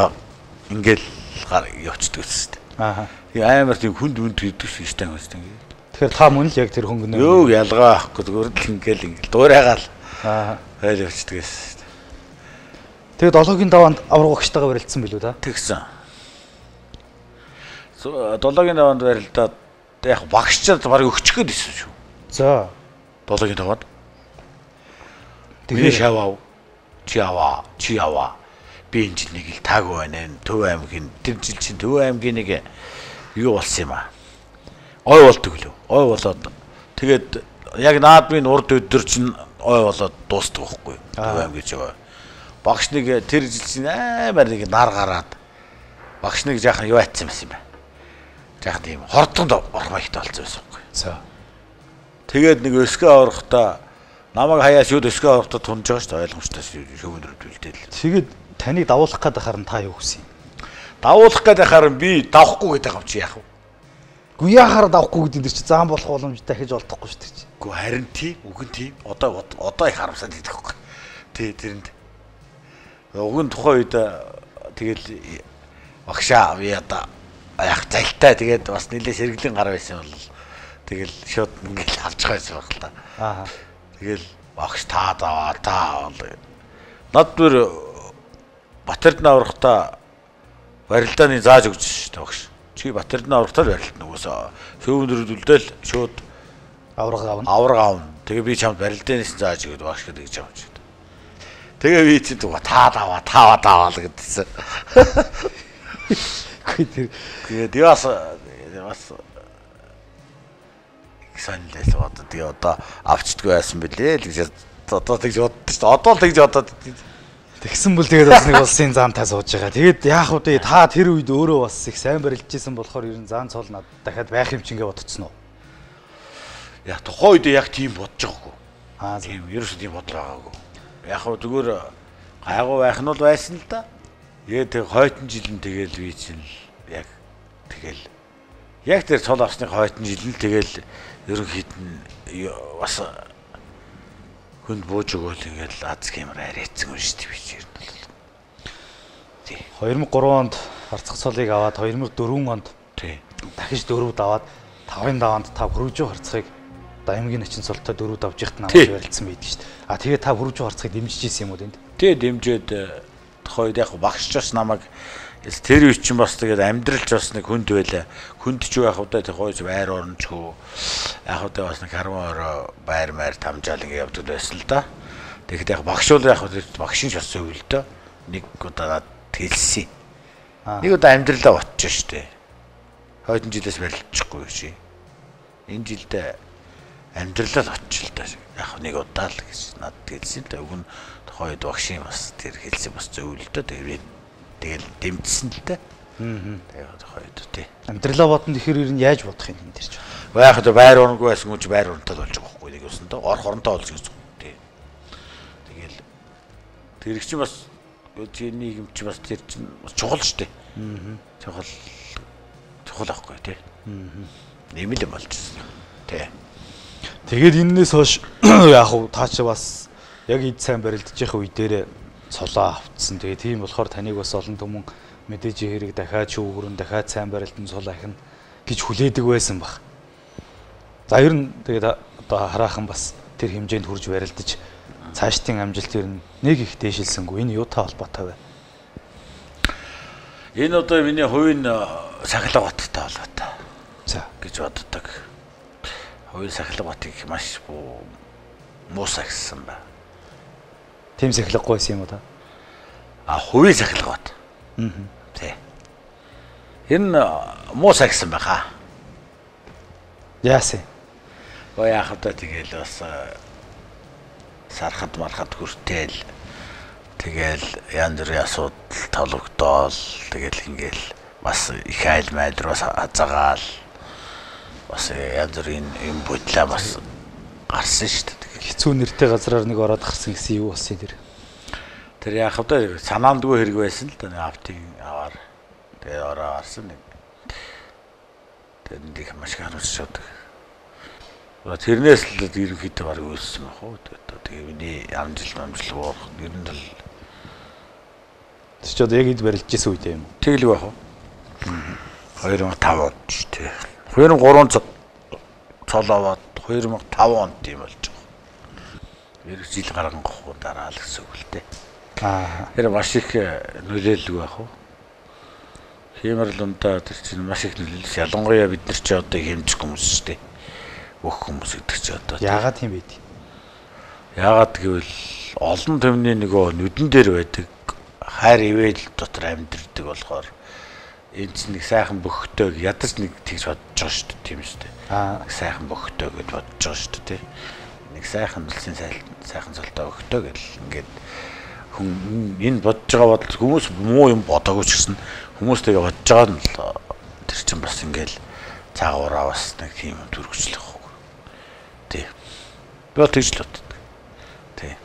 ингээл явцдаг байсан шүү дээ. Аа. Тэгээ амар тийм хүнд хүнд хийдэг штанг байсан. Тэгэхээр та мөн л яг тэр хөнгөнөө. Юу ялгаа авахгүй зүгээр л ингээл ингээл дуурайгаал. Аа. Хайл явцдаг байсан. Тэгээд долоогийн даваанд авраг багштайгаа барилдсан билүү та? Тэгсэн. Долоогийн даваанд барилдаад яг багш ч барыг өгчих гээд байсан шүү. За. Долоогийн даваанд. Тэгээ шавав. Чи яваа, чи яваа. Би энэ жил нэг л таагүй байна. Төв аймгийн тэр жил чинь Төв аймгийн нэг юу болсон юм аа. Ой болдог лөө. Ой болоод тэгээд яг наадмын урд өдөр чинь ой болоод дуустдаг байхгүй юу? Төв аймгийн чив. Багш нэг тэр жил чинь амар нэг нар гараад багш нэг жаахан юу айтсан байсан юм бэ? Жаахан тийм хордонд орох маягтай болсон байсан байхгүй юу? За. Тэгээд нэг өсгөө орохдоо намайг хаяа шүүд өсгөө орохдоо тунж байгаа шүү дээ, ойлгомжтой шөвөндөр үлдээл. Тэгээд таныг давуулах гээд байхаар нь та юу хүсэн юм? Давуулах гээд байхаар нь би давахгүй гэдэг юм чи яах вэ? Гү яхаар давахгүй гэдэг чинь зам болох боломж дахиж олдохгүй шүү дээ. Гү харин тийм, үг нь тийм. Одоо одоо их харамсаад идэх байхгүй. Тий, тэрэнд. Уг нь тухайн үед тэгэл багшаа би одоо яг залтай тэгээд бас нэлээ сэргэлэн гар байсан бол тэгэл шууд ингээл авч байгаа байсан баг л та. Аа. Тэгэл багш та даваа та бол над бүр Батэрдэн аврахтаа барилдааны зааж өгч шүү дээ багш. Чи Батэрдэн аврахтаа л барилдана угсаа. Шүүмдрүүд үлдээл шууд авраг авна. Авраг авна. Тэгээ би чамд барилдаанаас зааж өгöd багш гэдэг чам ч. Тэгээ би чи түга та даваа таава даваа л гэдсэн. Үгүй тэр. Тэгээд бас бас сонирхол одоо тэгээ одоо авчдгүй байсан бэлээ л гэж одоо тэгж боддоо шүү дээ. Одоо л тэгж бодоод тэгсэн бол тэгээд бас нэг улсын заантай сууж байгаа. Тэгээд яах вэ? Та тэр үед өөрөө бас их сайн барилж исэн болохоор ер нь зан цол над дахиад байх юм чинь гэж бодцсон уу? Яг тухайн үед яг тийм бодож байгаагүй. Аа тийм ерөөсөө тийм бодол байгаагүй. Яг хөө зүгээр гайгүй байх нь бол байсан л да. Тэгээд тэг хойтон жил нь тэгэл би чинь яг тэгэл яг тэр цол авсны хойтон жил нь тэгэл ерөнхийд нь бас хүнд бууж өгөөл ингээл аз гэмээр арайцсан юм шүү дээ би чинь бол. Тий. 2003 онд харцах цолыг аваад 2004 онд тий дахиж дөрөв даваад 5-ын даваанд та хөрвжөө харцахыг аймгийн начин цолтой дөрөв давж яхад намайг барилцсан байдаг шүү дээ. А тэгээ та хөрвжөө харцахыг дэмжиж ирсэн юм уу тэнд? Тий, дэмжиж тухайд яг багш ч бас намайг тэр үе чинь бас тэгээд амьдралч бас нэг хүнд байлаа. Хүнд ч байх удаа тэг хойч байр орончгүй. Яг удаа бас нэг харман орой байр майр тамжаал ингэ явдаг байсан л да. Тэгэхэд яг багш бол яг багшийн ч бас зөв л дөө. Нэг удаа надад хэлсэн. Нэг удаа амьдралаа бодчих штэ. Хойдон жилээс барилчихгүй чи. Энэ жилдээ амьдралаа л очиж л да. Яг нэг удаа л гэж надад хэлсэн л да. Уг нь тухайд багшийн бас тэр хэлсэн бас зөв л дөө. Тэгээд тэгэл дэмжсэн л дээ. Тэгээд хоёр тий. Амьдралаа бодно тэгэхээр ер нь яаж бодох юм энэ төр чи. Байх одоо байр урангүй байсан хүн чи байр урантай болж байгаа байхгүй нэг юусандаа орох оронтой болж гэсэн. Тий. Тэгэл тэр их чинь бас нийгэм чи бас тэр чинь бас чухал шүү дээ. Чухал чухал байхгүй тий. Ийм л юм болж байна. Тий. Тэгээд энэнээс хойш яг уу та чи бас яг эд сайн барилдаж явах үе дээр цолоо автсан. Тэгээ тийм болохоор таныг бас олон түмэн мэдээж хэрэг дахиад шүүгрэн дахиад сайн барилдан цол ахина гэж хүлээдэг байсан баг. За ер нь тэгээд одоо хараахан бас тэр хэмжээнд хүрж барилдаж цаашдын амжилт ер нь нэг их дээшилсэнгүй. Энэ юутай холбоотой вэ? Энэ одоо миний хувийн сахилга баттай холбоотой. За гэж боддог. Хувийн сахилга батыг маш муу сахисан байна. Тийм сахилгагүй байсан юм уу та? А хувийн сахилга бат. Тий. Энэ муу сахисан байхаа. Яасан? Гоо яах вэ тэгэл бас сархад мархад хүртэл тэгэл янз бүрийн асуудал толгодоол тэгэл ингээл бас их айл майл руу хазаагаал бас янз бүрийн юм бодлаа бас гарсан шүү дээ. Тэгэл хэцүү нэртэй газраар нэг ороод гарсан гэсэн юу болсон тэр? Тэр яах вэ? Санаандгүй хэрэг байсан л да нэг автын аваар тэгээ ороо гарсан нэг. Тэнд их маш их харамсчихдаг. Тэрнээс л ерөнхийдөө бараг үүссэн байх уу. Тэгээ миний амжилт буурах ер нь л тэр чи одоо яг эд барилж исэн үед юм уу? Тэгэл байх уу. 2005 онд ч тий. 2003 цол аваад 2005 онд тийм болж байгаа. Эрг жил гарган гохгүй дараа л гэсэн үг л дээ. Аа. Тэр маш их нөлөөлөг байх уу? Хиймэр лундаа тэр чинь маш их нөлөөлс. Ялангуяа бид нар чи одоо хэмжих хүмүүс шүү дээ. Бүх хүмүүс гэдэг чи одоо. Яагаад тийм байд? Яагаад гэвэл олон түмний нөгөө нүдэн дээр байдаг хайр ивэл дотор амьдэрдэг болохоор энэ чинь нэг сайхан бөхтэй ядаж нэг тэгж бодож байгаа шүү дээ, тийм шүү дээ. Аа. Сайхан бөхтэй гэж бодож байгаа шүү дээ, тий. Нэг сайхан улсын сайхан цолтой бөхтэй гэл ингээд хүн энэ бодож байгаа бодол хүмүүс муу юм бодоогүй ч гэсэн хүмүүс тэгээ бодож байгаа нь л тэр чинь бас ингээл цаагаараа бас нэг тийм юм төрөгчлөх хөг. Тий. Би бол тэгж л боддог. Тий.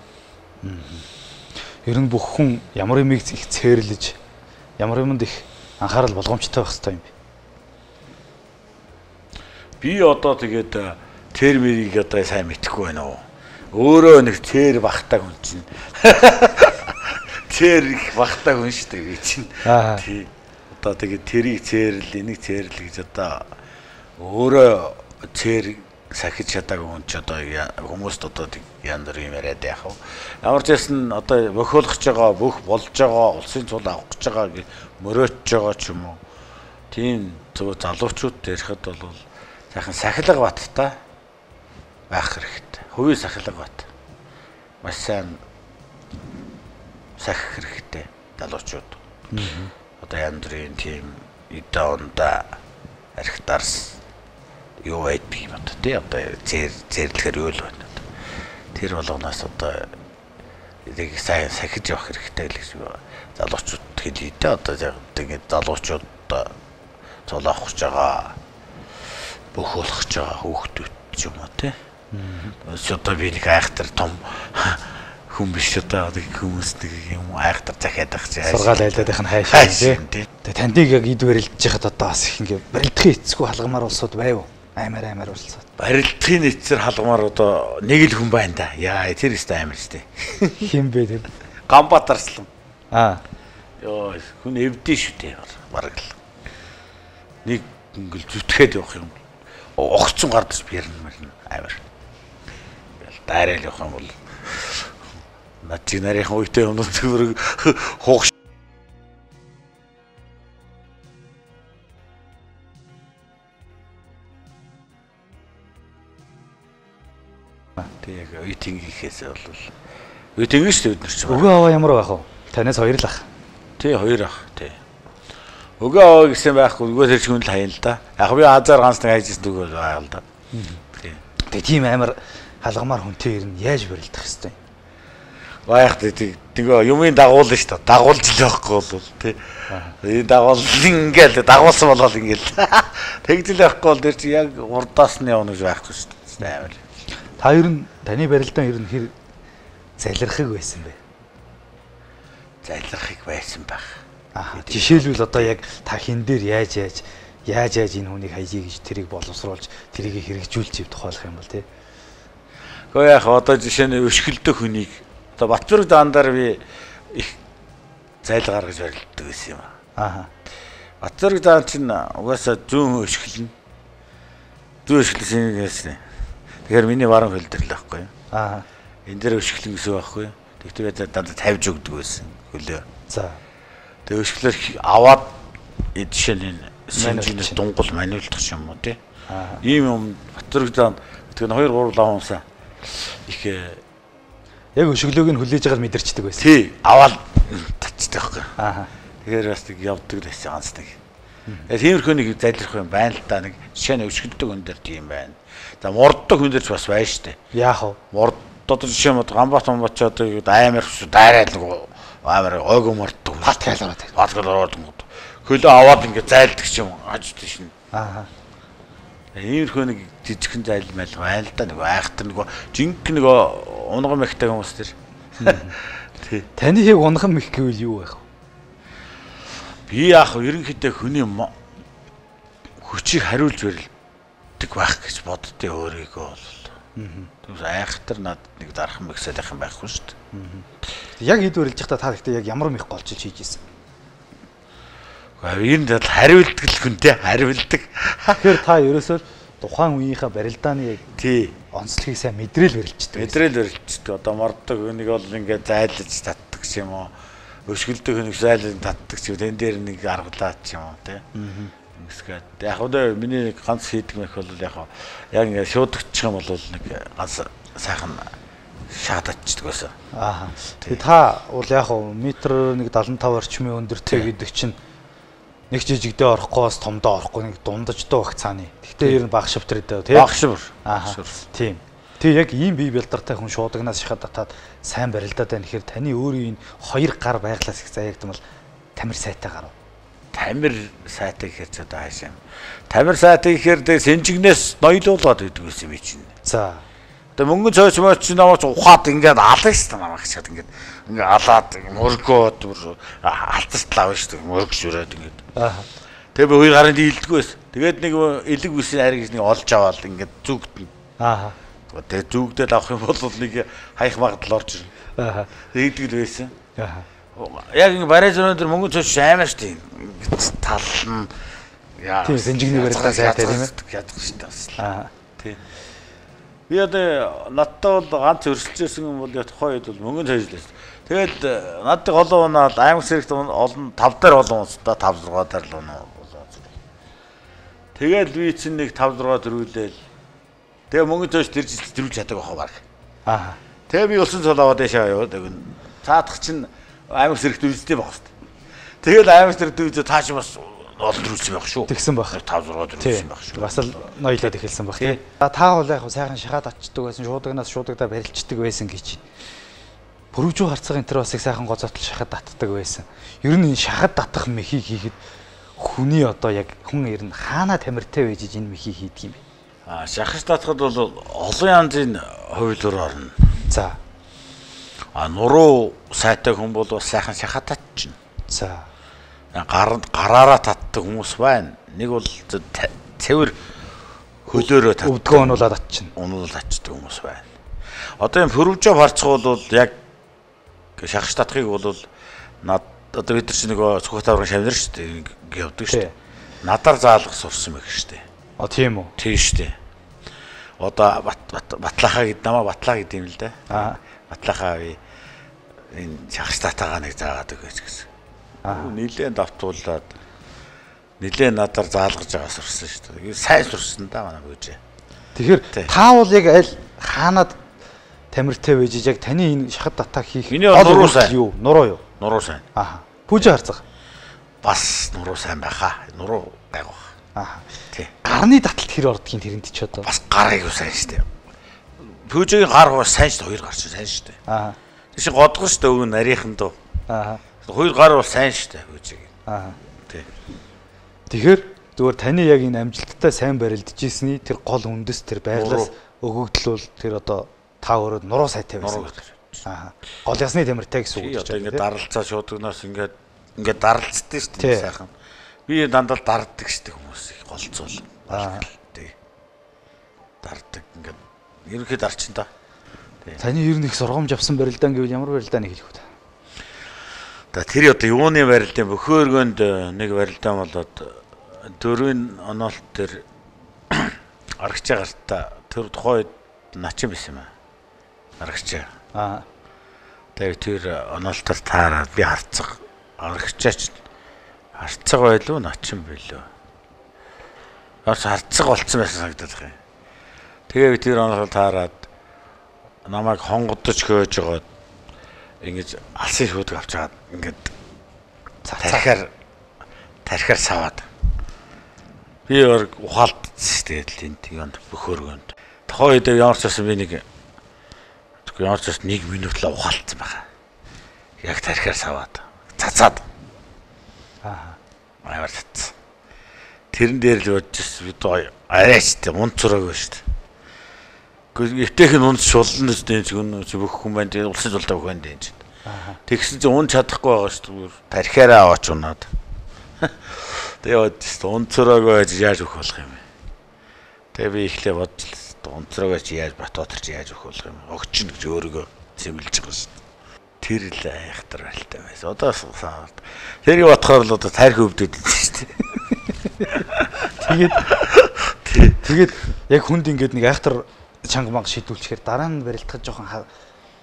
Ер нь бүх хүн ямар юмыг их цээрлэж ямар юмд их анхаарал болгоомжтой байх хэрэгтэй юм бэ? Би одоо тэгээд термерийг одоо сайн мэдэхгүй байна уу? Өөрөө нэг цээр багтаг хүн чинь. Цээр их багтаг хүн шүү дээ би чинь. Тий. Одоо тэгээд тэрийг цээрл, энийг цээрл гэж одоо өөрөө цээр сахиж чадаагүй хүн ч одоо хүмүүст одоо янз бүрийн юм яриад яах вэ? Ямар ч байсан одоо бохиулах гэж байгаа, бүх болж байгаа, улсын цул авах гэж байгаа, мөрөөдж байгаа ч юм уу. Тийм зөв залуучууд ярихад бол сайхан сахилга баттай байх хэрэгтэй. Хувийн сахилга бат. Маш сайн сахих хэрэгтэй залуучууд. Одоо янз бүрийн тийм эдэ ондоо архитарс юу байдаг юм одоо тий одоо цээрлэхээр юу л байна одоо. Тэр болгоноос одоо нэг сайн сахиж явах хэрэгтэй л гэж залуучууд хэлье дээ. Одоо ингээд залуучууд цол авах гэж байгаа, бөхөөлөх гэж байгаа хүүхдүүд ч юм уу тий. Одоо би нэг айхтар том хүн биш одоо нэг хүмүүс нэг юм айхтар захиад байх чи сургаал айлаад байх нь хайшаа тий. Тэгээ тандыг яг эд барилдаж яхад одоо бас их ингээ барилдахын эцэсгүй халгамаар улсууд байв. Аймаар улсууд. Барилдахын эцсээр халгамаар одоо нэг л хүн байна да. Яа тэр өстэй амар штэ. Хин бэ тэр? Ганбаатар арслан. Аа. Йоо хүн эвдэн шүү дээ бараг л. Нэг ингээл зүтгээд явах юм. Огцон гардаж бирнэ мэрнэ амар. Дайраал явах юм бол над чи нарийнхан үедээ өмнө зүгээр хуух Тэг яг үеийнхээс бол үеийн шүү дээ бид нар чи. Өгөө аваа ямар байх вэ? Танаас хоёр л ах. Тий хоёр ах тий. Өгөө аваа гэсэн байхгүй өгөө тэр чинь л хаяа л да. Яг би азар ганц нэг хайжсэн дүүг бол байгаа л да. Тий. Тэг тийм амар халгамаар хүнтэй ер нь яаж барилдах хэвтэй юм? Байх тэгээ юмын дагуулна шүү дээ. Дагуулж л байхгүй бол тий. Энэ дагуул ингээл дагуулсан болол ингээл. Тэгж л байхгүй бол тэр чи яг урдаас нь явна гэж байхгүй шүү дээ. Амар. Та ер нь таны барилдаан ер нь хэр залирхаг байсан бэ? Залирхаг байсан байх. Аа. Жишээлбэл одоо яг та хин дээр яаж энэ хүнийг хайя гэж тэрийг боловсруулж тэрийг хэрэгжүүлж тухайлах юм бол тий. Гэхдээ яг одоо жишээ нь өшгөлдөх хүнийг одоо Батбөрг даандар би их зайл гаргаж барилддаг байсан юм. Аа. Батбөрг даан чинь угаасаа зүүн өшгөлнө. Зүүн өшгөлсөн юм гэсэн. Тэгэхээр миний баруун хөл дээр л байхгүй юу? Аа. Энэ дээр өшгөлн гэсэн байхгүй юу? Тэгтээ дандаа тавьж өгдөг байсан хөлөө. За. Тэгээ өшгөлөөр аваад жишээ нь сэнжинээс дунгуул маниулдах юм уу тий. Ийм юм Батбөрг даан тэгэхээр 2 3 лавнсаа их яг өшөглөөг нь хүлээж агаад мэдэрчдэг байсан. Тий, аваад татчихдаг байхгүй. Аа. Тэгэхээр бас нэг явдаг л байсан ганц нэг. Тэгээ тиймэрхүү нэг залирх юм байна л да. Нэг жишээ нь өшгөлдөг хүн дээр тийм байна. За мурддаг хүн дээр ч бас байна штэ. Яах вэ? Мурд одоо жишээ нь Ганбат мамбат ч одоо амар дайраад нэг амар ойгоо мурддаг. Паткал ороод. Паткал ороод. Хөлөө аваад ингээ зайлдаг ч юм аж тийш нь. Аа. Иймэрхүү нэг жижигхэн зайл майл байна л да, нэг айхтар нөгөө жинхэнэ нөгөө унган мехтэй хүмүүс тэр. Тий. Таны яг унган мех гэвэл юу байх вэ? Би яах вэ? Ерөнхийдөө хүний хүчийг хариулж барилдаг байх гэж боддیں۔ Өөрийгөө бол. Тэгвэл айхтар надад нэг дархан мехсэл их юм байхгүй шүү дээ. Яг хэд барилж байхдаа та гэхдээ яг ямар мех голчилж хийж ийсэн? Ер нь л хариулдаг л хүнтэй хариулдаг. Тэгэхээр та ерөөсөө тухайн үеийнхээ барилдааны яг тий онцлогийг сайн мэдрээл барилчдаг. Мэдрээл барилчдаг. Одоо морддог хүнийг бол ингээд зайлж татдаг ч юм уу. Өшгөлдөг хүнийг зайлж татдаг ч юм. Тэн дээр нэг аргалаад ч юм уу тий. Ингэсгээд яг одоо миний нэг ганц хийдэг мэх бол яг яг ингээд шуудагчих юм бол нэг ганц сайхан шаадачдаг байсан. Аа. Тэгээ та бол яг метр нэг 75 орчмын өндөртэй гэдэг чинь нэг жижигдээ орохгүй бас томдоо орохгүй нэг дундаждуу багцааны. Гэхдээ ер нь баг шивтэр дээ тий. Баг шивэр. Аа. Тийм. Тэг яг ийм бие бэлдартай хүн шуудагнаас шахаад татаад сайн барилдаад байна гэхээр таны өөрийн энэ хоёр гар байглаас их заяагдмал тамир сайтай гарав. Тамир сайтай гэхээр ч одоо хаашаа юм. Тамир сайтай гэхээр тэг сэнжигнээс ноёлуулаад байдаг байсан юм чинь. За. Тэгээ мөнгөн цойч моч намаач ухаад ингээд ална шүү дээ намайг чад ингээд ингээ алаад мөргөөд бүр алтартлаа шүү дээ мөргөж өрөөд ингээд. Аа. Тэгээ би хоёр гарын дийлдэггүй байсан. Тэгээд нэг элэг үсийн хайр гэж нэг олж аваад ингээд зүгтэн. Аа. Тэгээ зүгдэл авах юм бол нэг хаях магадлал орж ирнэ. Аа. Тэгдэг л байсан. Аа. Яг ингээ барай зөрөн дээр мөнгөн цойч амар шүү дээ. Тал нь яа. Тийм сэнжигний барилдаан сайтай тийм ээ. Ядах шүү дээ бас. Аа. Тийм. Би одоо надтай бол ганц өрсөлдөсөн юм бол тухайн үед бол мөнгөн цойжлээс. Тэгэл надад олон унаал аймаг сэрэгт олон 5 дээр олон унцтай 5 6 дээр л унаа олон. Тэгэл би чинь нэг 5 6 дөрвөлээл. Тэгээ мөнгөн цойж тэр жил дөрвж чаддаг байхаа баг. Аа. Тэгээ би улсын цол аваад дэшээ яваад өгнө. Цаадах чинь аймаг сэрэгт дөрвөлтэй байх хэвээр. Тэгэл аймаг сэрэгт дөрвөлтэй тааш бас олон дөрвөлсөн байх шүү. Тэгсэн байх. 5 6 дөрвөлсөн байх шүү. Бас л ноёлоод эхэлсэн байх тий. Та бол яг сайхан шахаад очдөг байсан, шуудагнаас шуудагдаа барилчдаг байсан гэж. Бүрвжүү харцгаа энэ төр бас их сайхан гоцоотл шахаад татдаг байсан. Ер нь энэ шахаад татах мехийг хийхэд хүний одоо яг хүн ер нь хаана тамиртай байж энэ мехийг хийдэг юм бэ? Аа, шахаж татахад бол олон янзын хувилбар орно. За. А нуруу сайтай хүн бол бас сайхан шахаад татчихна. За. Гараараа татдаг хүмүүс байна. Нэг бол цэвэр хөлөөрөө татдаг. Өвдгөө унуулаад татчихна. Унуулаад татчихдаг хүмүүс байна. Одоо энэ пүрвжөө парцгаа бол яг шахаж татахыг бол над одоо бид нар чинь нөгөө цохот авраг шавнар шүү дээ. Ингэ явдаг шүү дээ. Надаар заалгах сурсан мэх шүү дээ. А тийм үү? Тийм шүү дээ. Одоо Батлахаа гэд намаа Батлаа гэдэг юм л да. Аа. Батлахаа би энэ шахаж татаагаа нэг заагаад өгөөч гэсэн. Нилээн давтуулаад нилээн надаар заалгаж байгаа сурсан шүү дээ. Сайн сурсан да манай бүүжээ. Тэгэхээр та бол яг аль хаанаад тамиртай байж яг таны энэ шахад татаа хийх Миний бол нуруу сайн. Юу? Нуруу юу? Нуруу сайн. Аа. Пүүжээ харцгаа. Бас нуруу сайн байхаа. Нуруу гайгүй. Аа. Тий. Гарны таталт хэр ордгийн тэрэнд ч одоо. Бас гар айгүй сайн шүү дээ. Пүүжээгийн гар бас сайн шүү дээ. Хоёр гар чинь сайн шүү дээ. Аа. Чи годгоо шүү дээ өгөн нарийнхан дөө. Аа. Хоёр гар бол сайн шүү дээ хөөжиг. Аа. Тий. Тэгэхээр зүгээр таны яг энэ амжилттай сайн барилдаж ийсний тэр гол үндэс тэр байглаас өгөгдөл бол тэр одоо та өөрөө нуруу сайтай байсан. Аа. Гол ясны тамиртай гэсэн үг гэж байна. Одоо ингээд даралцаа шуудагнаас ингээд даралцдаг шүү дээ сайхан. Би дандаа дарддаг шүү дээ хүмүүсийг голцуул. Аа. Тий. Дарддаг ингээд ерөнхийд дарчин та. Таны ер нь их сургамж авсан барилдаан гэвэл ямар барилдааныг хэлэх вэ? За тэр одоо юуны барилдаан бөхөө өргөнд нэг барилдаан болоод дөрвийн оноолт дээр аргачаа гартаа тэр тухайн үед начин байсан юм аа. Аргачаа. Аа. Тэгээд тэр оноолтоор таараад би харцаг аргачаач харцаг байлуу начин байлуу. Бас харцаг болцсон байсан санагдаад байна. Тэгээ би тэр оноолтоор таарад намайг хонгодож хөөж жогоод ингэж алсын шүүдэг авч чаад ингээд тархиар саваад би өөр ухаалтсан шүү дээ л энд юунд бөхөргөнд. Тухайн үед ямар ч байсан би нэг ямар ч байсан 1 минут л ухаалтсан байгаа. Яг тархиар саваад цацаад. Аа. Амар цацсан. Тэрэн дээр л бодож ирсэн би доо арайч тийм унц зураагүй шүү дээ. Гэхдээ эвтэйх нь унц шулна үстэй энэ бүх хүн байна. Тэгээ улсын зулдаа бүх байна энэ чинь. Тэгсэн чинь унц чадахгүй байгаа шүү дээ. Тархиараа аваач унаад. Тэгээ бодож ирсэн унц зураагүй байж яаж өгөх болох юм бэ? Тэгээ би эхлээ бодож л унц зураагүй чи яаж Батбаатар чи яаж өгөх болох юм бэ? Огчин гэж өөрийгөө зэмлэж байгаа шүү дээ. Тэр л айхтар байлтай байсан. Одоо тэрийг бодохоор л одоо тархи өвдөд идэв шүү дээ. Тэгээд яг хүнд ингээд нэг айхтар чанга манга шийдүүлчихээр дараа нь барилдахад жоохон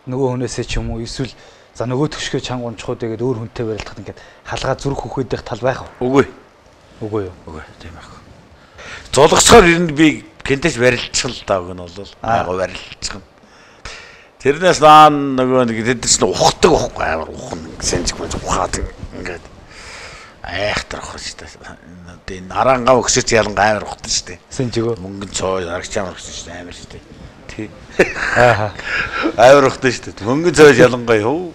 нөгөө хүнээсээ ч юм уу эсвэл за нөгөө төшгөө чанга унчхуу тэгээд өөр хүнтэй барилдахад ингээд халгаа зүрх хөхөдөх тал байх уу? Үгүй. Үгүй юу? Үгүй тийм байх. Зулгацгаар ер нь би гэнтэйч барилдчих л даа уг нь бол айгу барилдчих. Тэрнээс наан нөгөө нэг тэд нар чинь ухдаг байхгүй амар ухна сэнжиг мэж ухаад ингээд айхтар ухах шүү дээ. Энэ нарангаа өгсөж ялангаа амар ухдаг шүү дээ. Сэнжигөө мөнгөн цоо арагч амар өгсөн шүү дээ амар шүү дээ. Тий. Аа. Амар ухдаг шүү дээ. Мөнгөн цоо ялангаа ёо.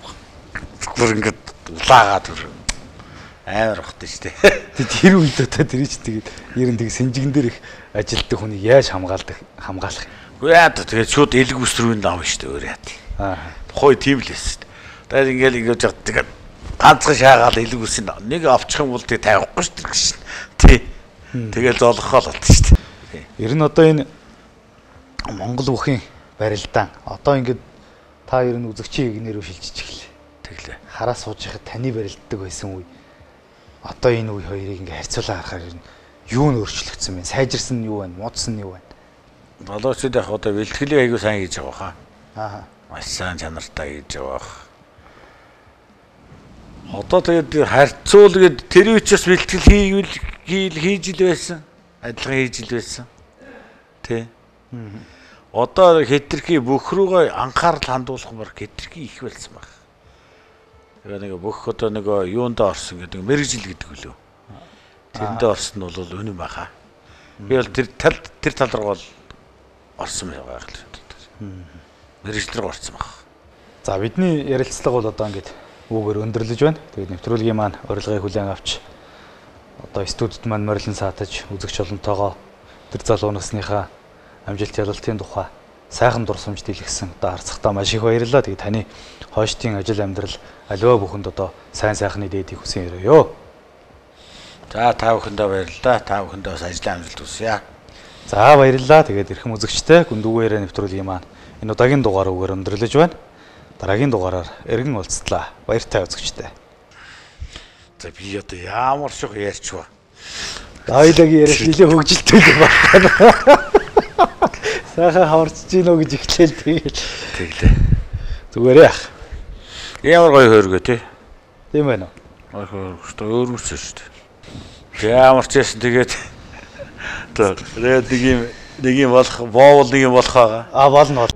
Бүр ингээд улаагаад бүр амар ухдаг шүү дээ. Тэр үед одоо тэр чинь тэгээд ер нь тэг сэнжигэн дээр их ажилтдаг хүнийг яаж хамгаалах юм? Үгүй яа тэгээд шууд элэг ус рүү нь авна шүү дээ өөр яа. Аа. Тухайн тийм л байсан шүү дээ. Тэгээд ингээл ингээд яг тэгээд ганцхан шаагаал элэг усыг нэг авчих юм бол тэг тавихгүй шүү дээ гэж. Тий. Тэгэл золгохоо л болт шүү дээ. Ер нь одоо энэ Монгол бүхийн барилдаан одоо ингээд та ер нь үзэгчийн игнэр рүү шилжиж эхэллээ. Тэглээ. Хараа сууж байхад таны барилддаг байсан үе одоо энэ үе хоёрыг ингээд харьцуулаа харахаар ер нь юу нь өөрчлөгдсөн бэ? Сайжирсан нь юу байна? Муудсан нь юу байна? Болоочд яг одоо бэлтгэлийг айгүй сайн хийж байгаа хаа. Аа. Маш сайн чанартай хийж байгаа бах. Одоо тэгээд харьцуул гээд тэр үеч бас бэлтгэл хийвэл хийж л байсан. Адилхан хийж л байсан. Тэ. Одоо хэтэрхий бүх рүүгээ анхаарал хандуулах бар хэтэрхий их болсон баг. Тэгээ нэг бүх одоо нөгөө юундаа орсон гэдэг мэргэжил гэдэг үлээ. Тэрэндээ орсон нь бол үнэн байхаа. Би бол тэр тал руу бол орсон байгаа л шүү. Мэргэжил рүү орсон баг. За бидний ярилцлага бол одоо ингээд үүгээр өндөрлөж байна. Тэгээд нэвтрүүлгийн маань урилгыг хүлээн авч одоо студид маань морилон саатаж үзэгч олонтойгоо тэр залуу насныхаа амжилт ялалтын тухай сайхан дурсамж дэлгэсэн одоо харцахтаа маш их баярлалаа. Тэгээд таны хойштын ажил амьдрал аливаа бүхэнд одоо сайн сайхны дээдийг хүсэн өрөөё. За та бүхэндээ баярлалаа. Та бүхэндээ бас ажлын амжилт хүсье. За баярлалаа. Тэгээд эрхэм үзэгчтэй гүндүүгээрээ нэвтрүүлгийн маань энэ удаагийн дугаар үүгээр өндөрлөж байна. Дараагийн дугаараар эргэн уулзтлаа. Баяртай үзэгчтэй. За би одоо ямар шух ярьчих вэ? Хоёлогийн яриаш нэлээ хөгжилтэй байна. Сайхан хаварч гин үү гэж эхлээл тэгэл. Тэглээ. Зүгээр яах. Ямар гоё хөөргөө тий. Тийм байна уу? Гоё хөөргөө өөрмөсөн шүү дээ. Ямар ч байсан тэгээд тэгээд нэг юм болох боовол нэг юм болох байгаа. А болно.